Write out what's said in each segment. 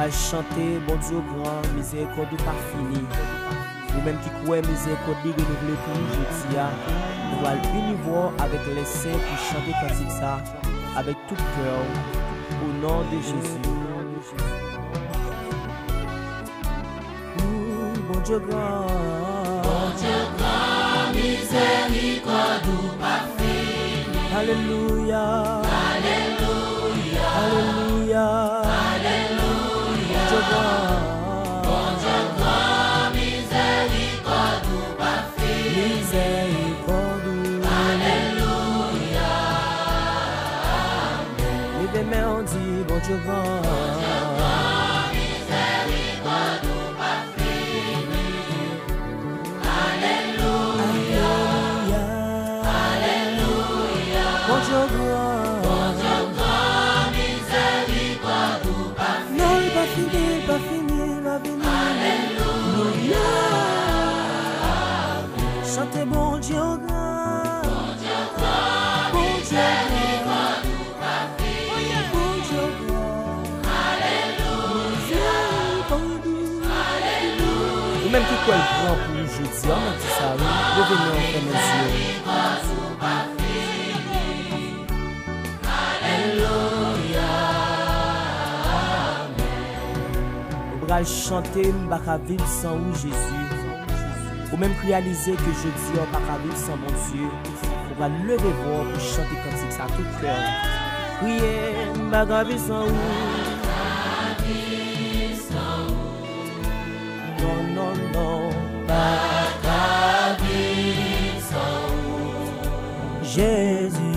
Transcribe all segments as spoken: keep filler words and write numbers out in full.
Al chante Bondye w gran, mizerikòd ou pa fini. Ou menm ki kwè mizerikòd li renouvle pou ou jodi a, nou al ini vwa avèk lèsen pou chante kantik sa avèk tout kè w, o non de Jezi. Ou Bondye gran. Bondye gran, mizerikòd ou pa fini. Alelouya. Alelouya. Alelouya. Alelouya. Bondye gran. Bondye gran, mizerikòd ou pa fini. Mizerikòd ou. Alelouya. Leve men w, di Bondye gran. Bondye gran, mizerikòd ou pa fini. Alelouya. Alelouya. Bondye w gran. Bondye w gran, mizerikòd ou pa fini. Non, li pa fini, li pa fini, li pa fini. Alelouya. Chante Bondye w gran. Bondye w gran, mizerikòd ou pa fini. Bondye w gran. Alelouya. Mizerikòd ou. Alelouya. Ou menm ki kwè l gran pou ou jodi a, ou menm di sa wi. Leve men w, fèmen zye w. Alelouya. Ou pral chante, m pa ka viv san ou, Jezi. Ou menm ki reyalize ke jodi a ou pa ka viv san Bondye, ou pral leve vwa w pou chante kantik sa tout kè w. Kriye, m pa ka viv san ou. Non, non, non, pa ka viv san ou. Jezi,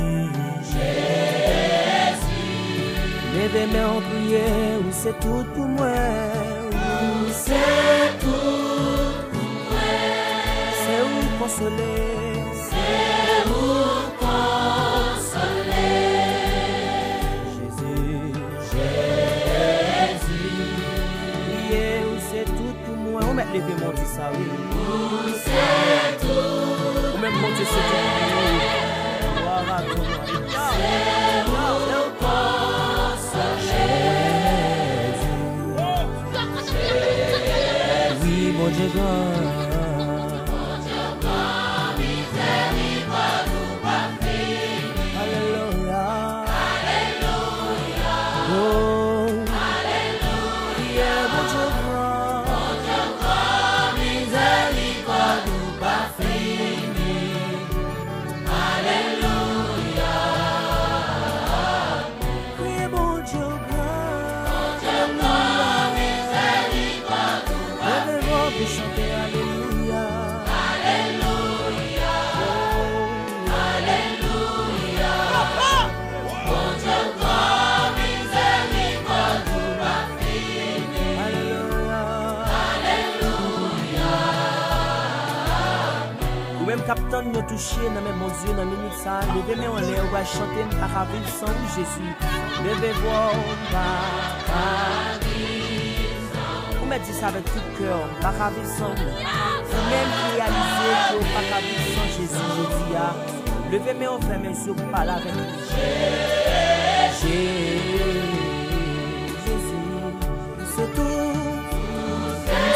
Jezi, leve men w, kriye, ou se tout pou mwen. Ou se tout pou mwen. Se ou konsole. Se ou konsole. Jezi, Jezi, kriye, ou se tout pou mwen. Ou mèt leve men w, di sa wi. Ou se tout. Ou menm Bondye se tout pou ou. Gloire à toi. Jezi. Wi, Bondye gran. Alelouya. Alelouya. Oh. Alelouya. Bondye gran. Bondye gran, mizerikòd ou pa fini. Alelouya. Kriye Bondye w gran. Bondye w gran, mizerikòd ou pa fini. Leve vwa w pou chante alelouya. Alelouya. Alelouya. Bondye w gran, mizerikòd ou pa fini. Alelouya. Alelouya. Ou menm k ap tann yon touche nan men Bondye nan minit sa, leve men w anlè, ou pral chante, m pa ka viv san ou, Jezi. Leve vwa w, m pa ka viv san ou. Ou mèt di sa avèk tout kè w, m pa ka viv san ou. Ou menm ki reyalize ke w pa ka viv san Jezi jodi a, leve men w, fèmen zye w pou pale avèk li. Jezi. Se tout,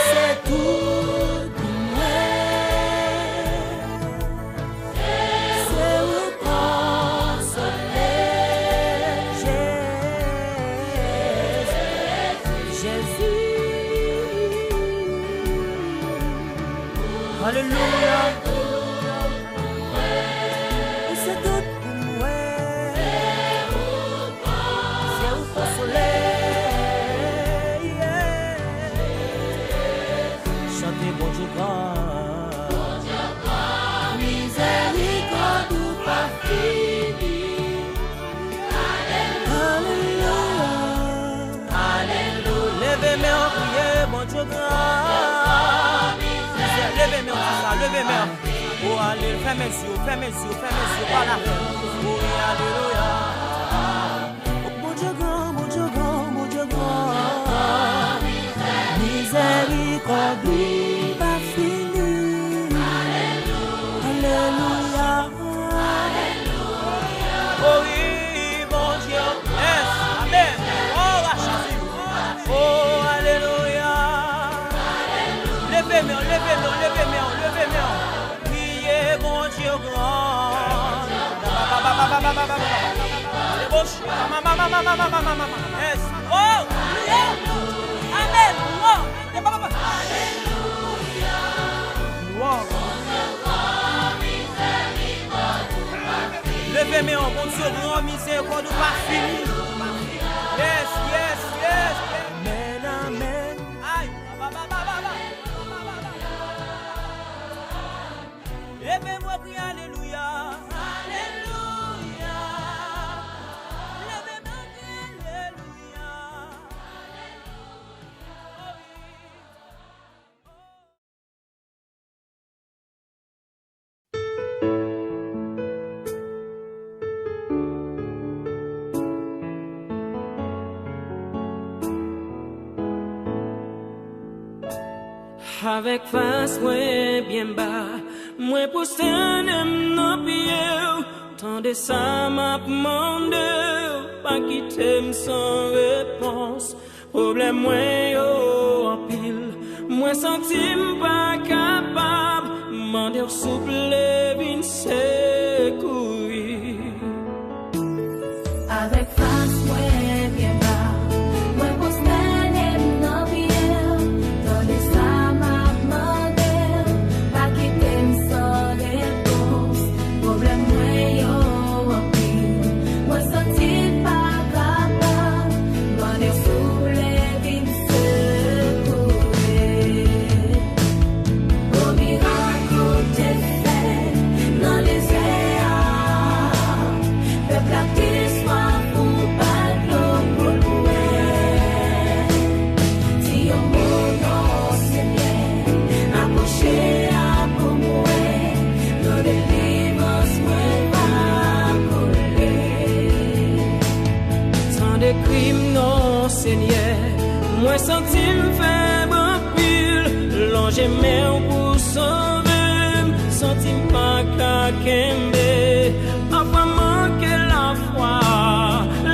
se tout pou mwen. Se ou konsole. Jezi, Jezi. Alelouya. Ou se tout pou mwen. Se ou konsole, yeah. Chante Bondye gran. Bondye gran, mizerikòd ou pa fini. Alelouya. Alelouya. Leve men w, priye Bondye gran. Leve men w, di sa, leve men w. O ale, fèmen zye w, fèmen zye w, fèmen zye w, pale avè l. O wi, alelouya. Bondye gran, Bondye gran, Bondye gran. Mizerikòd ou pa fini. Alelouya. O wi, Bondye. Yes, amèn. O, a Jezi. O, Leve men w, leve men w, leve men w, leve men w. Priye Bondye gran. Yes. Oh! Amèn. Wow. Leve men w, Bondye gran, mizerikòd ou pa fini. Yes, yes, yes. Amèn, amèn. Ay. Leve men w, kriye alelouya. Alelouya. Leve men w, kriye alelouya. Avèk fas mwen byen ba, mwen pwostène m nan pye w. Tande sa m ap mande w, pa kite m san repons. Pwoblèm mwen yo anpil, mwen santi m pa kapab. Mande w souple vin sekouri. Avèk fas mwen byen ba, mwen pwostène m nan pye w. Tande sa m ap mande w, pa kite m san repons. Pwoblèm mwen yo anpil, mwen santi m pa kapab. Mande w souple vin sekoure. Gwo mirak ou te fè nan dezè a. Pèp la te swaf, ou ba l dlo pou l bwè. Di yon mo non, Senyè, apwoche a pou m wè. Nan delivrans mwen va koule. Tande kri m non, Senyè, mwen santi m fèb anpil. Lonje men w pou sove m, santi m pa ka kenbe. Pafwa m manke lafwa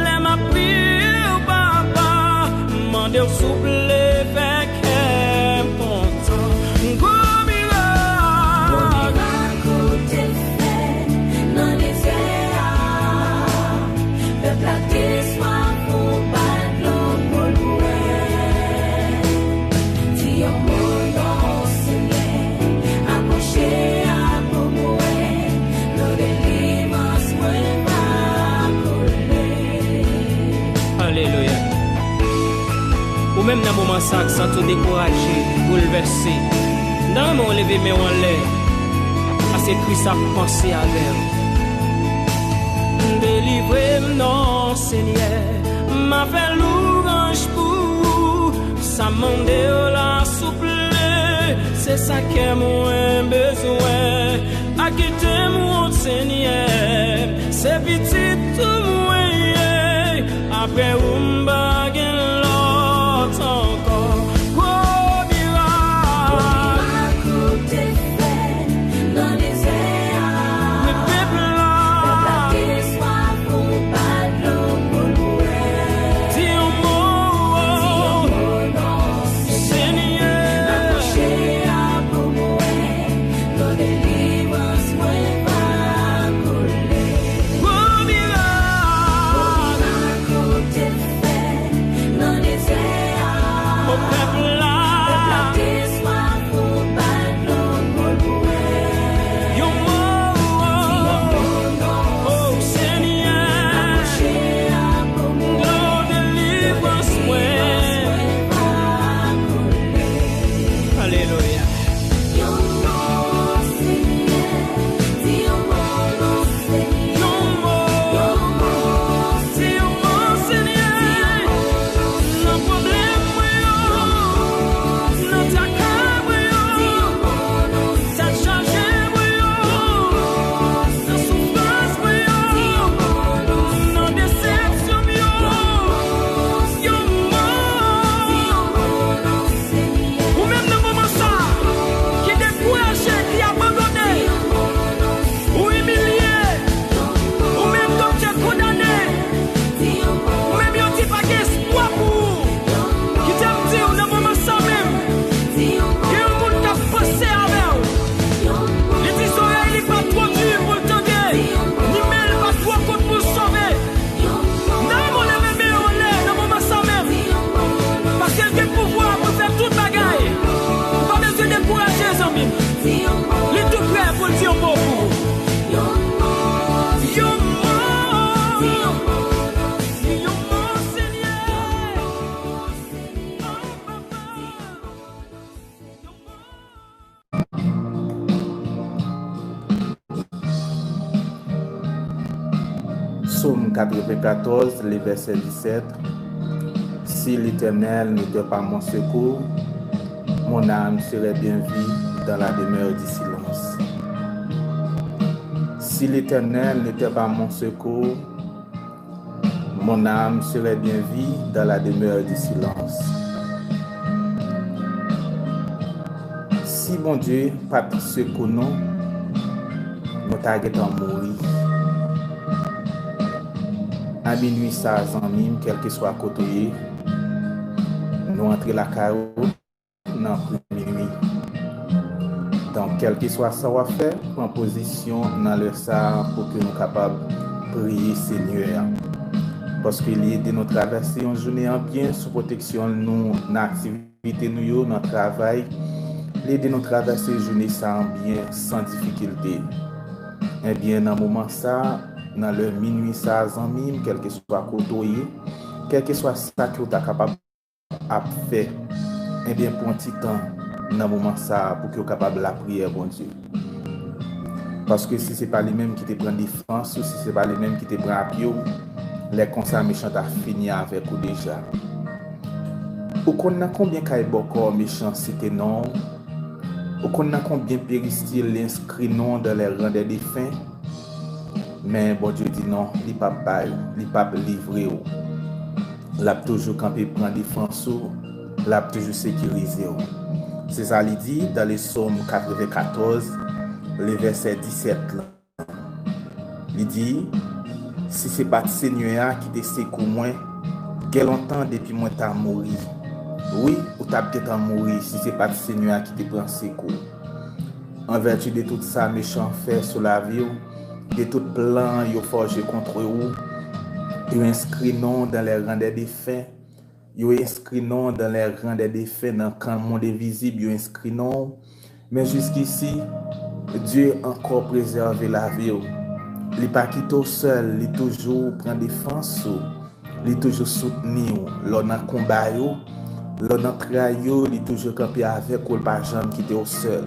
lè m ap priye w, Papa. Mande w souple fè kè m kontan. Gwo mirak. Gwo mirak ou te fè nan dezè a. Pèp la te swaf, ou ba l dlo pou l bwè. Di yon mo non, Senyè, apwoche a pou m wè. Nan delivrans mwen va koule. Alelouya. Ou menm nan moman sa k santi w dekouraje, boulvèse, m ta renmen w leve men w anlè, paske Kris ap panse avè w. Delivre m non, Senyè, m a fè louwanj pou ou. Sa m mande w la, souple, se sa kè mwen bezwen. Pa kite m wont, Senyè, se pitit ou mwen ye. Apre ou m pa gen lòt ankò. Gwo mirak. Gwo mirak ou te fè nan dezè a. Wi, pèp la. Pèp la te swaf, ou ba l dlo pou l bwè. Di yon mo. Di yon mo non, Senyè. Apwoche a pou m wè. Nan delivrans mwen va koule. Gwo mirak. Gwo mirak ou te fè nan dezè a. O pèp la. Pèp la te swaf, ou ba l dlo pou l bwè. Yon mo, di yon mo non, o Senyè. Apwoche a pou m wè. Nan delivrans mwen. Alelouya. Yon mo, Senyè, di yon mo non, Senyè. Yon mo, di yon mo, Senyè. Nan pwoblèm mwen yo, nan traka mwen yo, tèt chaje mwen yo, nan soufrans mwen yo, nan desepsyon m yo, yon mo. Ou menm nan moman sa, Psaume quatre-vingt-quatorze, le verset dix-sept. Si l'Éternel n'était pas mon secours, mon âme serait bien vue dans la demeure du silence. Si l'Éternel n'était pas mon secours, mon âme serait bien vue dans la demeure du silence. Si Bondye pa t sekou nou, nou ta gentan mouri. A minui sa, zanmi m, kèlkeswa kote w ye, nou antre lakay ou nan pri minui. Donk, kèlkeswa sa w ap fè, pran pozisyon nan lè sa a pou ke nou kapab priye Senyè a. Paske li ede nou travèse yon jounen an byen sou pwoteksyon nou nan aktivite nou yo, nan travay. Li ede nou travèse jounen sa a byen san difikilte. Ebyen, nan moman sa a, nan lè minui sa a, zanmi m, kèlkeswa kote w ye, kèlkeswa sa ke w ta kapab ap fè, ebyen, pran ti tan nan moman sa a pou ke w kapab lapriyè Bondye. Paske si se pa li menm ki te pran defans ou, si se pa li menm ki te pran apye w, lè konsa mechan ta fini avèk ou deja. Ou konn nan konbyen kay bòkò mechan site non w? Ou konn nan konbyen peristil li enskri non w dans les rangs des défunts? Men Bondye di non, li p ap bay, li p ap livre w. L ap toujou kanpe pran defans ou, l ap toujou sekirize w. Se sa li di dans le Psaume quatre-vingt-quatorze, le verset dix-sept la. Li di, si se pa t Senyè a ki te sekou mwen, gen lontan depi mwen ta mouri. Wi, ou t ap gentan mouri si se pa t Senyè a ki te pran sekou. An vèti de tout sa mechan fè sou lavi w, de tout plan yo fòje kont ou, yo enskri non w dans les rangs des défunts, yo enskri non w dans les rangs des défunts, nan kan mond envizib, yo enskri non w. Men jiskisi, Dye ankò prezève lavi w. Li pa kite w sèl, li toujou pran defans ou. Li toujou soutni w lè w nan konba yo, lè w nan tray yo, li toujou kanpe avèk ou, li pa janm kite w sèl.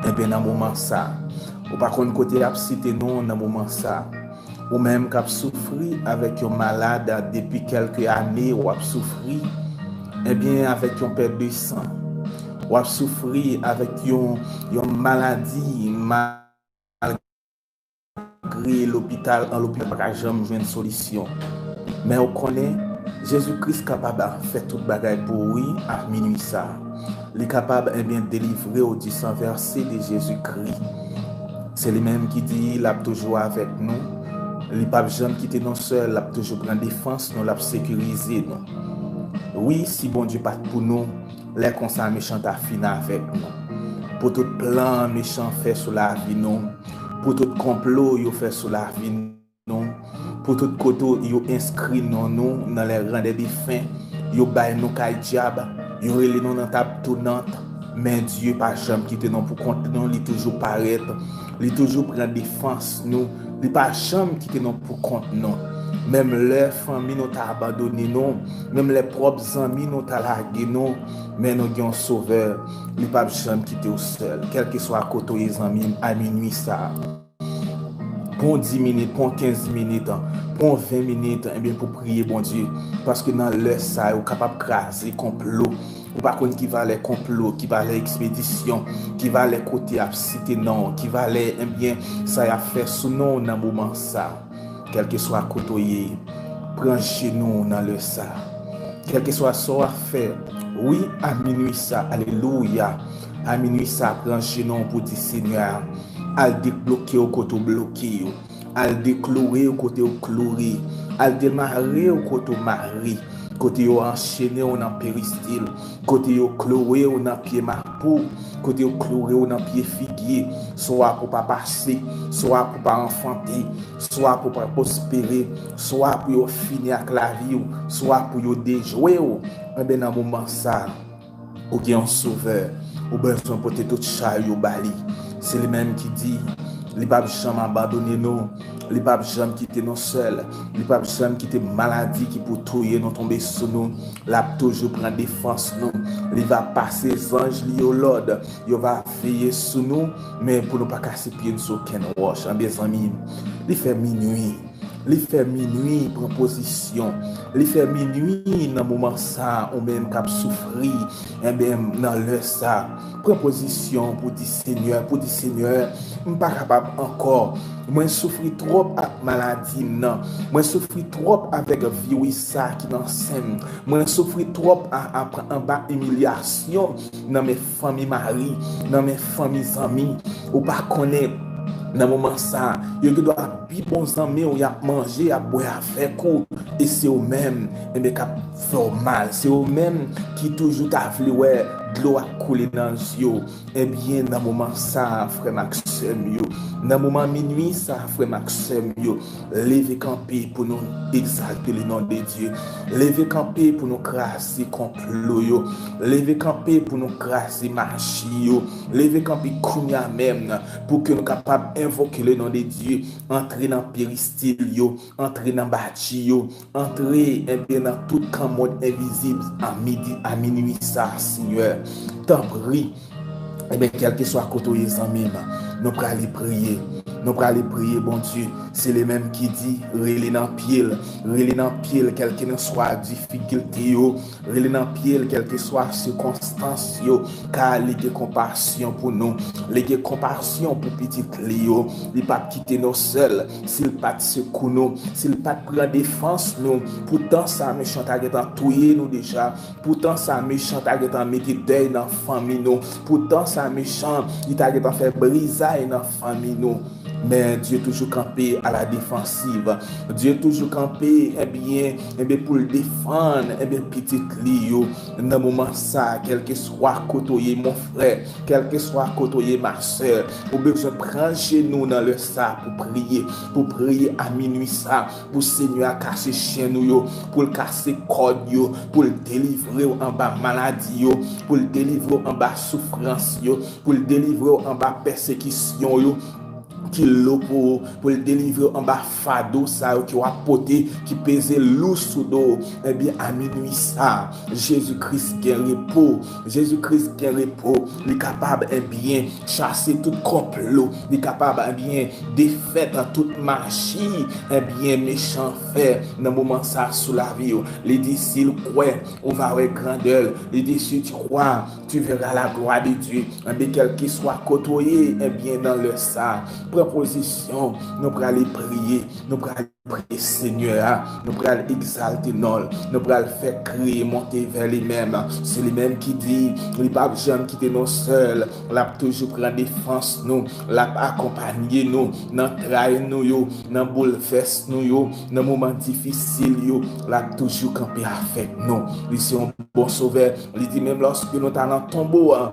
Ebyen, nan moman sa, ou pa konn kote y ap site non w nan moman sa. Ou menm k ap soufri avèk yon malad depi kèlke ane, w ap soufri, ebyen, avèk yon pèt de san. W ap soufri avèk yon, yon maladi, malgre lopital, an lopital pa ka janm jwenn solisyon. Men ou konnen, Jezi Kris kapab fè tout bagay pou ou, wi, a minui sa. Li kapab, ebyen, delivre w du sang versé de Jésus-Christ. Se li menm ki di l ap toujou avèk nou. Li p ap janm kite nou sèl, l ap toujou pran defans nou, l ap sekirize nou. Wi, si Bondye pa t pou nou, lè konsa mechan ta fin avèk nou. Pou tout plan mechan fè sou lavi nou, pou tout konplo yo fè sou lavi nou, pou tout kote yo enskri non nou nan les rangs des défunts, yo bay nou kay dyab, yo rele nou nan tab tounant, men Dye pa janm kite nou pou kont nou, li toujou parèt, li toujou pran defans nou, li pa janm kite nou pou kont nou. Menm lè fanmi nou ta abandone nou, menm lè pwòp zanmi nou ta lage nou, men nou gen yon Sovè, li p ap janm kite w sèl, kèlkeswa kote w ye, zanmi m, a minui sa a. Pran dis minit, pran kenz minit, pran ven minit, ebyen, pou priye Bondye. Paske nan lè sa yo, ou kapab kraze konplo. Ou pa konn ki valè konplo, ki valè ekspedisyon, ki valè kote y ap site non w, ki valè, ebyen, sa y ap fè sou non w nan moman sa. Kèlkeswa kote w ye, pran jenou w nan lè sa. Kèlkeswa sa w ap fè, wi, a minui sa, alelouya. A minui sa, pran jenou w pou di Senyè a, al debloke w kote w bloke yo. Al dekloure w kote w kloure. Al demare w kote w mare. Kote yo anchene w nan peristil. Kote yo kloure w nan pye mapou. Kote yo kloure w nan pye figye. Swa pou pa pase, swa pou pa anfante, swa pou pa pwospere, swa pou yo fini ak lavi w, swa pou yo dejwe w. Enben, nan moman sa, ou gen yon Sovè, ou bezwen pote tout chay ou ba li. Se li menm ki di, li p ap janm abandone nou, li p ap janm kite nou sèl, li p ap janm kite maladi ki pou touye nou tonbe sou nou, l ap toujou pran defans nou, li va pase zanj li yo lòd, yo va veye sou nou, men pou nou pa kase pye n sou okenn wòch. Enben, zanmi m, li fè minui. Li fè minwi pran pozisyon. Li fè minwi nan moman sa, ou menm k ap soufri, enben, nan lè sa, pran pozisyon pou di, Senyè, pou di, Senyè, m pa kapab ankò. Mwen soufri twòp ak maladi m nan. Mwen soufri twòp avèk viris sa ki nan sen m. Mwen soufri twòp a, a, anba imilyasyon nan men fanmi mari, nan men fanmi zanmi. Ou pa konnen, nan moman sa, yo gen dwa pi bon zanmi w, y ap manje, y ap bwè avèk ou, e se ou menm, enben, k ap fè w mal. Se ou menm ki toujou ta vle wè dlo ap koule nan zye w. Ebyen, nan moman sa, frè m ak sè m yo, nan moman minwi sa, frè m ak sè m yo, leve kanpe pou nou egzalte le non de Dye. Leve kanpe pou nou kraze konplo yo. Leve kanpe pou nou kraze maji yo. Leve kanpe kounye a menm pou ke nou kapab envoke le non de Dye, antre nan peristil yo, antre nan badji yo, antre, enben, nan tout kan mond envizib a midi, a minwi sa, Senyè. Tanpri, enben, kèlkeswa kote w ye, zanmi m, nou prale priye. Nou prale priye Bondye. Se li menm ki di, rele nan pye l. Rele nan pye l, kèlkeswa difikilte yo. Rele nan pye l, kèlkeswa sikonstans yo. Ka li gen konpasyon pou nou. Li gen konpasyon pou pitit li yo. Li p ap kite nou sèl. Si l pa t sekou nou, si l pa t pran defans nou, poutan sa mechan ta gentan touye nou deja. Poutan sa mechan ta gentan mete dèy nan fanmi nou. Poutan sa mechan, li ta gentan fè brizay nan fanmi nou. Men Dye toujou kanpe a la defansiv. Dye toujou kanpe, ebyen, enben, pou l defann, enben, pitit li yo. Nan moman sa, kèlkeswa kote w ye, mon frè, kèlkeswa kote w ye, ma sè, ou bezwen pran jenou nan lè sa pou priye, pou priye a minwi sa, pou Senyè a kase chenn ou yo, pou l kase kòd yo, pou l delivre w anba maladi yo, pou l delivre w anba soufrans yo, pou l delivre w anba pèsekisyon yo ki lo pou ou, pou l delivre w anba fado sa yo ke w ap pote, ki peze lou sou do w. Ebyen, a minwi sa, Jezi Kris gen repo. Jezi Kris gen repo. Li kapab, ebyen, chase tout konplo. Li kapab, ebyen, defèt tout maji, ebyen, mechan fè nan moman sa sou lavi w. Li di, si l kwè, ou va wè grandè l. Li di, si tu crois, tu verras la gloire de Dieu. Enben, kèlkeswa kote w ye, ebyen, nan lè sa, pran pozisyon, nou prale priye, nou prale priye Senyè a, nou pral egzalte non l, nou pral fè kriye monte vè li menm. Se li menm ki di, li p ap janm kite nou sèl, l ap toujou pran defans nou, l ap akonpanye nou nan tray nou yo, nan boulvès nou yo, nan moman difisil yo, l ap toujou kanpe avèk nou. Li se yon bon sovè. Li di menm lòske nou ta nan tonbo a,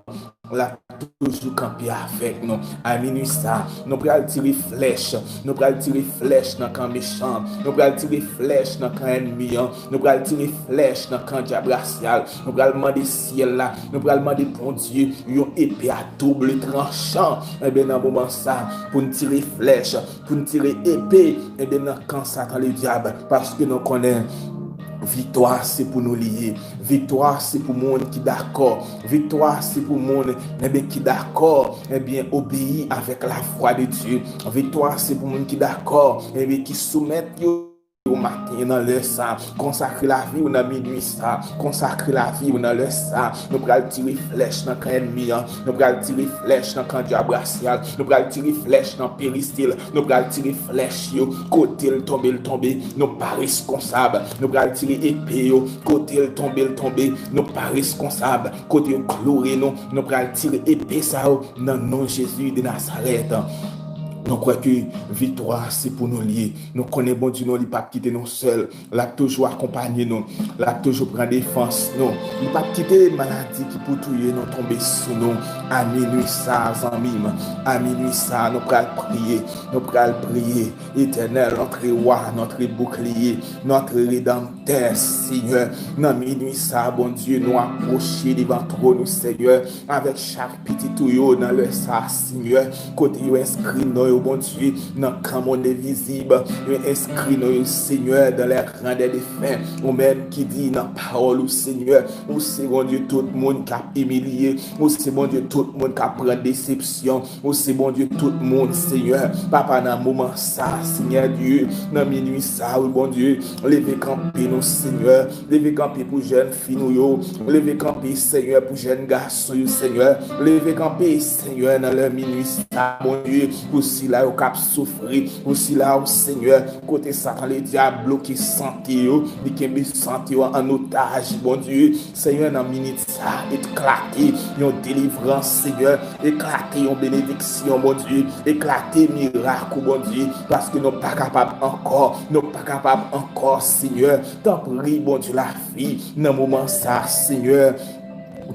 l ap toujou kanpe avèk nou. A minwi sa, nou pral tire flèch. Nou pral tire flèch nan kan mechan. Nou pral tire flèch nan kan ènmi an. Nou pral tire flèch nan kan dyab rasyal. Nou pral mande syèl la. Nou pral mande Bondye yon epe a doub tranchan. Enben, nan moman sa, pou n tire flèch, pou n tire epe, enben, nan kan Satan ledyab. Paske nou konnen, viktwa se pou nou li ye. Viktwa se pou moun ki dakò. Viktwa se pou moun, enben, ki dakò, enben, obeyi avèk lavwa de Dye. Viktwa se pou moun ki dakò, enben, ki soumèt yo, yo maten nan lè sa. Konsakre lavi w nan minwi sa. Konsakre lavi w nan lè sa. Nou pral tire flèch nan kan ènmi an. Nou pral tire flèch nan kan dyab rasyal. Nou pral tire flèch nan peristil. Nou pral tire flèch yo. Kote l tonbe, l tonbe. Nou pa reskonsab. Nou pral tire epe yo. Kote l tonbe, l tonbe. Nou pa reskonsab. Kote yo kloure nou, nou pral tire epe sa yo nan non Jezi de Nazarèt. Nou kwè ke viktwa se pou nou li ye. Nou konnen Bondye nou, li p ap kite nou sèl. L ap toujou akonpanye nou. L ap toujou pran defans nou. Li p ap kite maladi ki pou touye nou tonbe sou nou. A minwi sa, zanmi m. A minwi sa, nou pral priye. Nou pral priye. Éternel, notre roi, notre bouclier, notre rédempteur, Senyè. Nan minwi sa, Bondye, nou apwoche devan twòn ou, Senyè, avèk chak pitit ou yo nan lè sa, Senyè, kote yo enskri non yo yo, Bondye, nan kan monn envizib. Yo enskri non yo, Senyè, dans les rangs des défunts. Ou menm ki di nan pawòl ou, Senyè, ou se, Bondye, tout moun k ap imilye. Ou se, Bondye, tout moun k ap pran desepsyon. Ou se, Bondye, tout moun, Senyè. Papa, nan moman sa, Senyè Dye, nan minui sa, wi, Bondye, leve kanpe nou, Senyè. Leve kanpe pou jèn fi nou yo. Leve kanpe, Senyè, pou jèn gason yo, Senyè. Leve kanpe, Senyè, nan lè minui sa, Bondye, pou sila yo k ap soufri, pou sila yo, Senyè, kote Satan Ledyab bloke sante yo, li kenbe sante yo an otaj, Bondye. Senyè, nan minit sa, eklate yon delivrans, Senyè. Eklate yon benediksyon, Bondye. Eklate mirak ou, Bondye, paske nou pa kapab ankò. Nou pa kapab ankò, Senyè. Tanpri, Bondye lavi, nan moman sa, Senyè,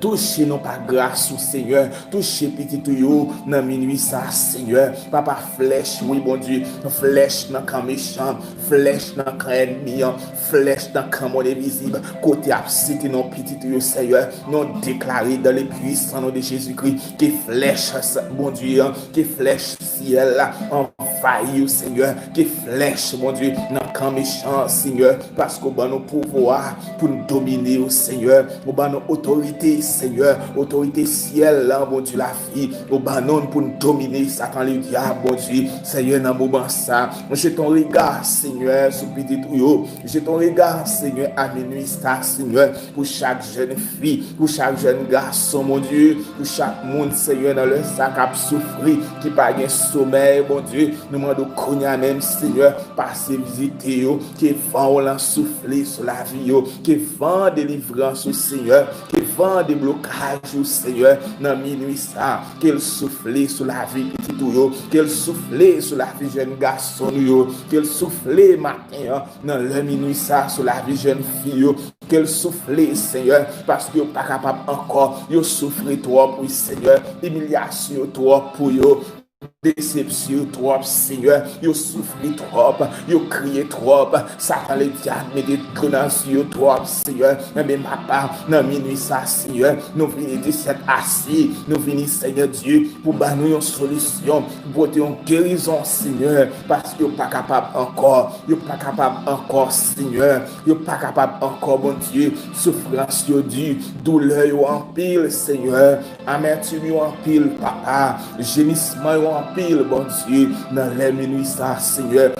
touche nou pa gras ou, Senyè. Touche pitit ou yo nan minui sa, Senyè. Papa, flèch, wi, Bondye, flèch nan kan mechan, flèch nan kan ènmi an, flèch nan kan monn envizib, kote y ap site non pitit ou yo, Senyè. Nou deklare dans le puissant nom de Jésus-Christ ke flèch, Bondye, ke flèch syèl la anvayi yo, Senyè. Ke flèch, Bondye, nan kan mechan, Senyè, paske w ban nou pouvwa pou n domine yo, Senyè. Ou ban nou otorite, Senyè, otorite syèl la, Bondye lavi. Ou ban nou l pou n domine Satan Ledyab, Bondye. Senyè, nan moman sa, jete yon rega, Senyè, sou pitit ou yo. Jete yon rega, Senyè, a minui sa, Senyè, pou chak jèn fi, pou chak jèn gason, Bondye, pou chak moun, Senyè, nan lè sa k ap soufri, ki pa gen somèy, Bondye. Nou mande w kounye a menm, Senyè, pase vizite yo, ke van w lan soufle sou lavi yo, ke van delivrans ou, Senyè, ke van deblokaj ou, Senyè, nan minui sa, ke l soufle sou lavi pitit ou yo, ke l soufle sou lavi jèn gason nou yo, ke l soufle maten an, nan lè minui sa, sou lavi jèn fi yo, ke l soufle, Senyè, paske yo pa kapab ankò, yo soufri twòp, wi, Senyè, imilyasyon yo twòp pou yo, desepsyon yo twòp, Senyè, yo soufri twòp, yo kriye twòp, Satan Ledyab mete dlo nan zye yo twòp, Senyè. Enben, papa, nan minui sa, Senyè, nou vini di sèt ase, nou vini, Senyè Dye, pou ban nou yon solisyon, pou pote yon gerizon, Senyè, paske yo pa kapab ankò, yo pa kapab ankò, Senyè, yo pa kapab ankò, Bondye, soufrans yo di, doulè yo anpil, Senyè, amètim yo anpil, papa, jenisman yo anpil, Bondye, nan lè minui sa, Senyè.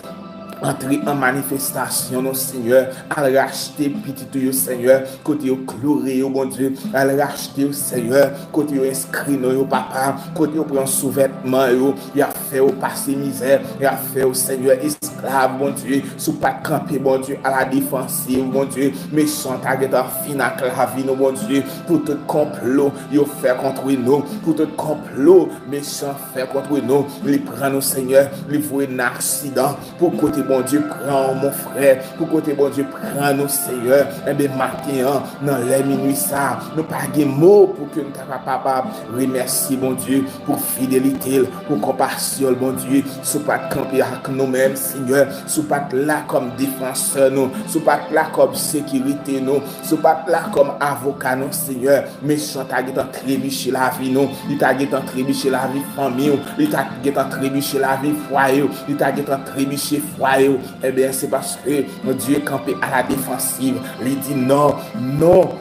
Antre an manifestasyon non, Senyè. Al rachte pitit ou yo, Senyè, kote yo kloure yo, Bondye. Al rachte yo, Senyè, kote yo enskri non yo, papa, kote yo pran souvètman yo, y ap fè yo pase mizè, y ap fè yo, Senyè, esklav, Bondye. Si w pa t kanpe, Bondye, a la defansiv, Bondye, mechan ta gentan fin ak lavi nou, Bondye, pou tout konplo yo fè kont nou, pou tout konplo mechan fè kont nou, li pran nou, Senyè, li voye nan aksidan, pou kote Bondye pran w, mon frè, pou kote Bondye pran nou, Senyè. Enben, maten an, nan lè minui sa, nou pa gen mo pou ke nou ta kapab remèsye Bondye pou fidelite l, pou konpasyon l, Bondye. Si w pa t kanpe ak nou menm, Senyè, si w pa t la kòm defansè nou, si w pa t la kòm sekirite nou, si w pa t la kòm avoka nou, Senyè, mechan ta gentan trebiche lavi nou, li ta gentan trebiche lavi fanmi w, li ta gentan trebiche lavi fwaye w, li ta gentan trebiche fwaye w. Ebyen, se paske Dye kanpe a la defansiv. Li di non, non.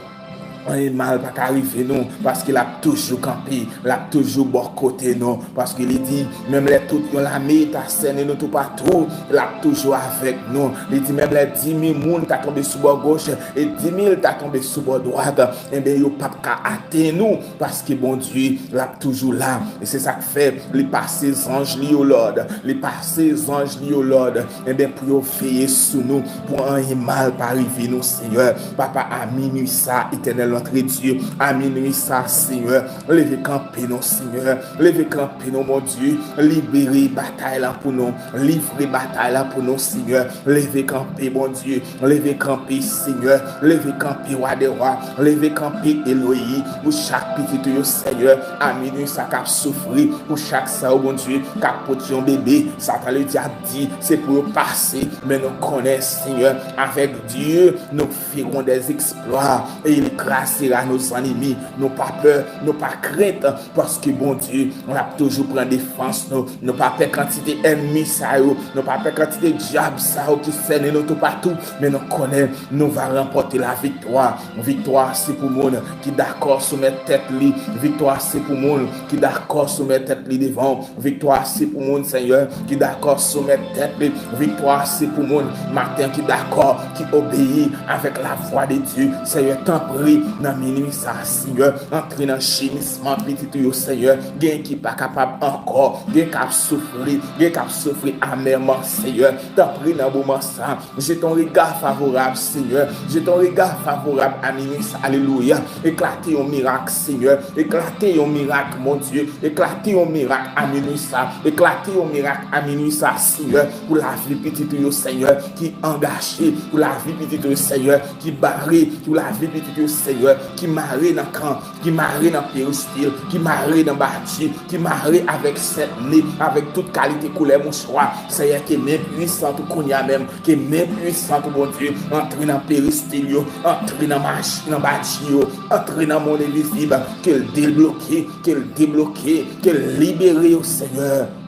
Anyen mal pa ka rive nou, paske l ap toujou kanpe, l ap toujou bò kote nou. Paske li di, menm lè tout yon lame ta sènen nou toupatou, l ap toujou avèk nou. Li di, menm lè dimil moun ta tonbe sou bò goch e dimil ta tonbe sou bò dwat, enben, yo p ap ka atenn nou, paske Bondye, l ap toujou la. E se sa k fè, li pase zanj li yo lòd. Li pase zanj li yo lòd. Enben, pou yo veye sou nou, pou anyen mal pa rive nou, Senyè. Papa, a minui sa, Etènèl notre Dieu, a minui sa, Senyè, leve kanpe nou, Senyè. Leve kanpe nou, Bondye. Libere batay la pou nou. Livre batay la pou nou, Senyè. Leve kanpe, Bondye. Leve kanpe, Senyè. Leve kanpe, Wa dè wa. Leve kanpe, Eloyi, pou chak pitit ou yo, Senyè. A minui sa k ap soufri, pou chak sa yo, Bondye, k ap pote yon bebe. Satan Ledyab di, se pou yo pase. Men nou konnen, Senyè, avèk Dye, nou ferons des exploits. E li kraze sera nos ennemis. Nou pa pè, nou pa krent, paske Bondye, l ap toujou pran defans nou. Nou pa pè kantite ènmi sa yo, nou pa pè kantite dyab sa yo ki sènen nou toupatou, men nou konnen nou va ranpòte laviktwa. Viktwa se pou moun ki dakò soumèt tèt li. Viktwa se pou moun ki dakò soumèt tèt li devan w. Viktwa se pou moun, Senyè, ki dakò soumèt tèt li. Viktwa se pou moun maten ki dakò, ki obeyi avèk lavwa de Dye. Senyè, tanpri, nan minui sa, Senyè, antre nan jemisman pitit ou yo, Senyè. Gen ki pa kapab ankò, gen k ap soufri, gen k ap soufri amèman, Senyè. Tanpri, nan moman sa, jete yon rega favorab, Senyè. Jete yon rega favorab a minui sa, alelouya. Eklate yon mirak, Senyè. Eklate yon mirak, Bondye. Eklate yon mirak a minui sa. Eklate yon mirak a minui sa, Senyè, pou lavi pitit ou yo, Senyè, ki angaje, pou lavi pitit ou yo, Senyè, ki bare, pou lavi pitit ou yo, Senyè, ki mare nan kan, ki mare nan peristil, ki mare nan bati, ki mare avèk sèt ne, avèk tout kalite koulè mouchwa. Senyè, ke men pwisan ou kounye a menm, ke men pwisan ou, Bondye, antre nan peristil yo, antre nan mach-, nan bati yo, antre nan mond envizib, ke l debloke, ke l debloke, ke l libere yo, Senyè.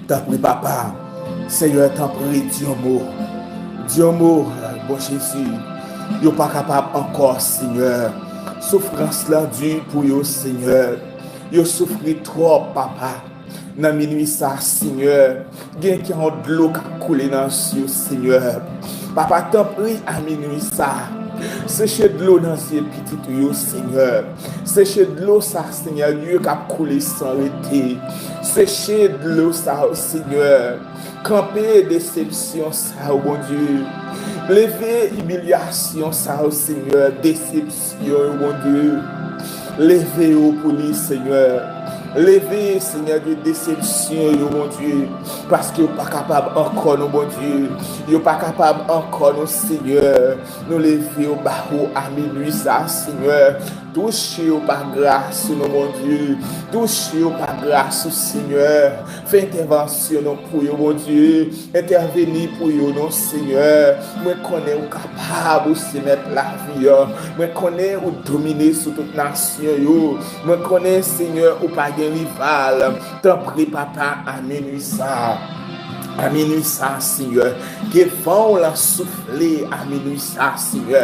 Tanpri, Papa. Senyè, tanpri, di yon mo. Di yon mo, bon Jezi. Yo pa kapab ankò, Senyè. Soufrans lan di pou yo, Senyè. Yo soufri twòp, Papa. Nan minui sa, Senyè, gen ki yon dlo k ap koule nan zye yo, Senyè. Papa, tanpri, a minui sa, seche dlo nan zye pitit ou yo, Senyè. Seche dlo sa, Senyè, dlo k ap koule san rete. Seche dlo sa yo, Senyè. Kanpe desepsyon sa yo, Bondye. Leve imilyasyon sa yo, Senyè. Desepsyon yo, Bondye. Leve yo pou li, Senyè. Leve, Senyè Dye, desepsyon yo, Bondye. Paske yo pa kapab ankò, non, Bondye. Yo pa kapab ankò, non, Senyè. Nou leve yo ba ou a minui sa, Senyè. Touche yo pa gras ou, non, Bondye. Touche yo pa gras ou, Senyè. Fè entèvansyon, non, pou yo, Bondye. Entèveni pou yo, non, Senyè. Mwen konnen ou kapab, ou se mèt lavi an. Mwen konnen ou domine sou tout nasyon yo. Mwen konnen, Senyè, ou pa gen rival. Tanpri, Papa, a minui sa. A minui sa, Senyè. Ke van w lan soufle a minui sa, Senyè.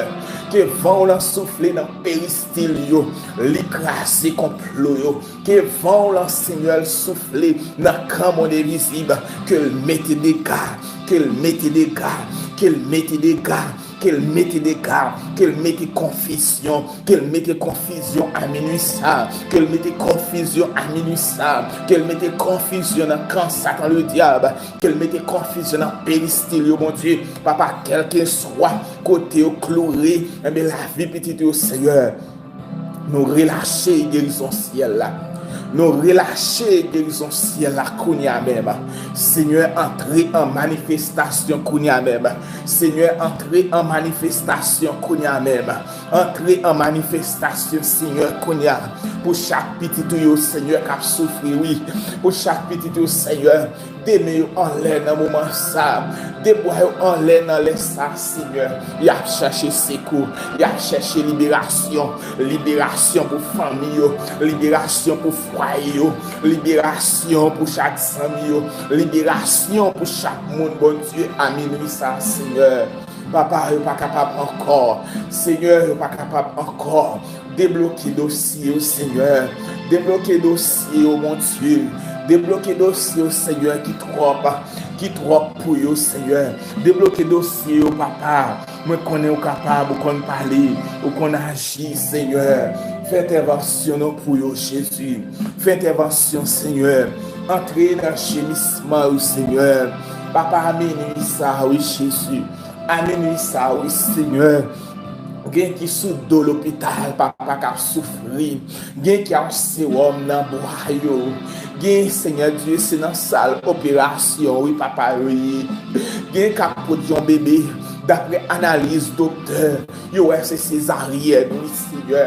Ke van w lan soufle nan peristil yo. Li kraze konplo yo. Ke van w lan, Senyè, l soufle nan kan mond envizib. Ke l mete dega. Ke l mete dega. Ke l mete dega. Ke l mete dega. Ke l mete konfizyon. Ke l mete konfizyon a minui sa. Ke l mete konfizyon a minui sa. Ke l mete konfizyon nan kan Satan Ledyab. Ke l mete konfizyon nan peristil yo, Bondye. Papa, kèlkeswa kote yo kloure, enben, lavi pitit yo, Senyè. Nou relache gerizon syèl la. Nou relache gerizon syèl la kounye a menm. Senyè, antre an manifestasyon kounye a menm. Senyè, antre an manifestasyon kounye a menm. Antre an manifestasyon, Senyè, kounye a. Pou chak pitit ou yo, Senyè, k ap soufri, wi. Pou chak pitit ou, Senyè, de men yo anlè nan moman sa. De bra yo anlè nan lè sa, Senyè. Y ap chache sekou. Y ap chache liberasyon. Liberasyon pou fanmi yo. Liberasyon pou fwaye yo. Liberasyon pou chak zanmi yo. Liberasyon pou chak moun, Bondye, a minui sa, Senyè. Papa, yo pa kapab ankò. Senyè, yo pa kapab ankò. Debloke dosye yo, Senyè. Debloke dosye yo, Bondye. Debloke dosye yo, Senyè, ki twòp, ki twòp pou yo, Senyè. Debloke dosye yo, Papa. Mwen konnen ou kapab, ou konn pale, ou konn aji, Senyè. Fè entèvansyon non pou yo, Jezi. Fè entèvansyon, Senyè. Antre nan jemisman yo, Senyè. Papa, a minui sa, wi, Jezi. A minui sa, wi, Senyè. Gen ki sou do lopital, papa, k ap soufri. Gen ki ap sewòm nan bwa yo. Gen, Senyè Dye, se nan sal operasyon, wi, papa, yo ye. Gen k ap pot yon bebe. Daprè analiz doktè, yo wè se sezaryèn, wi, Senyè.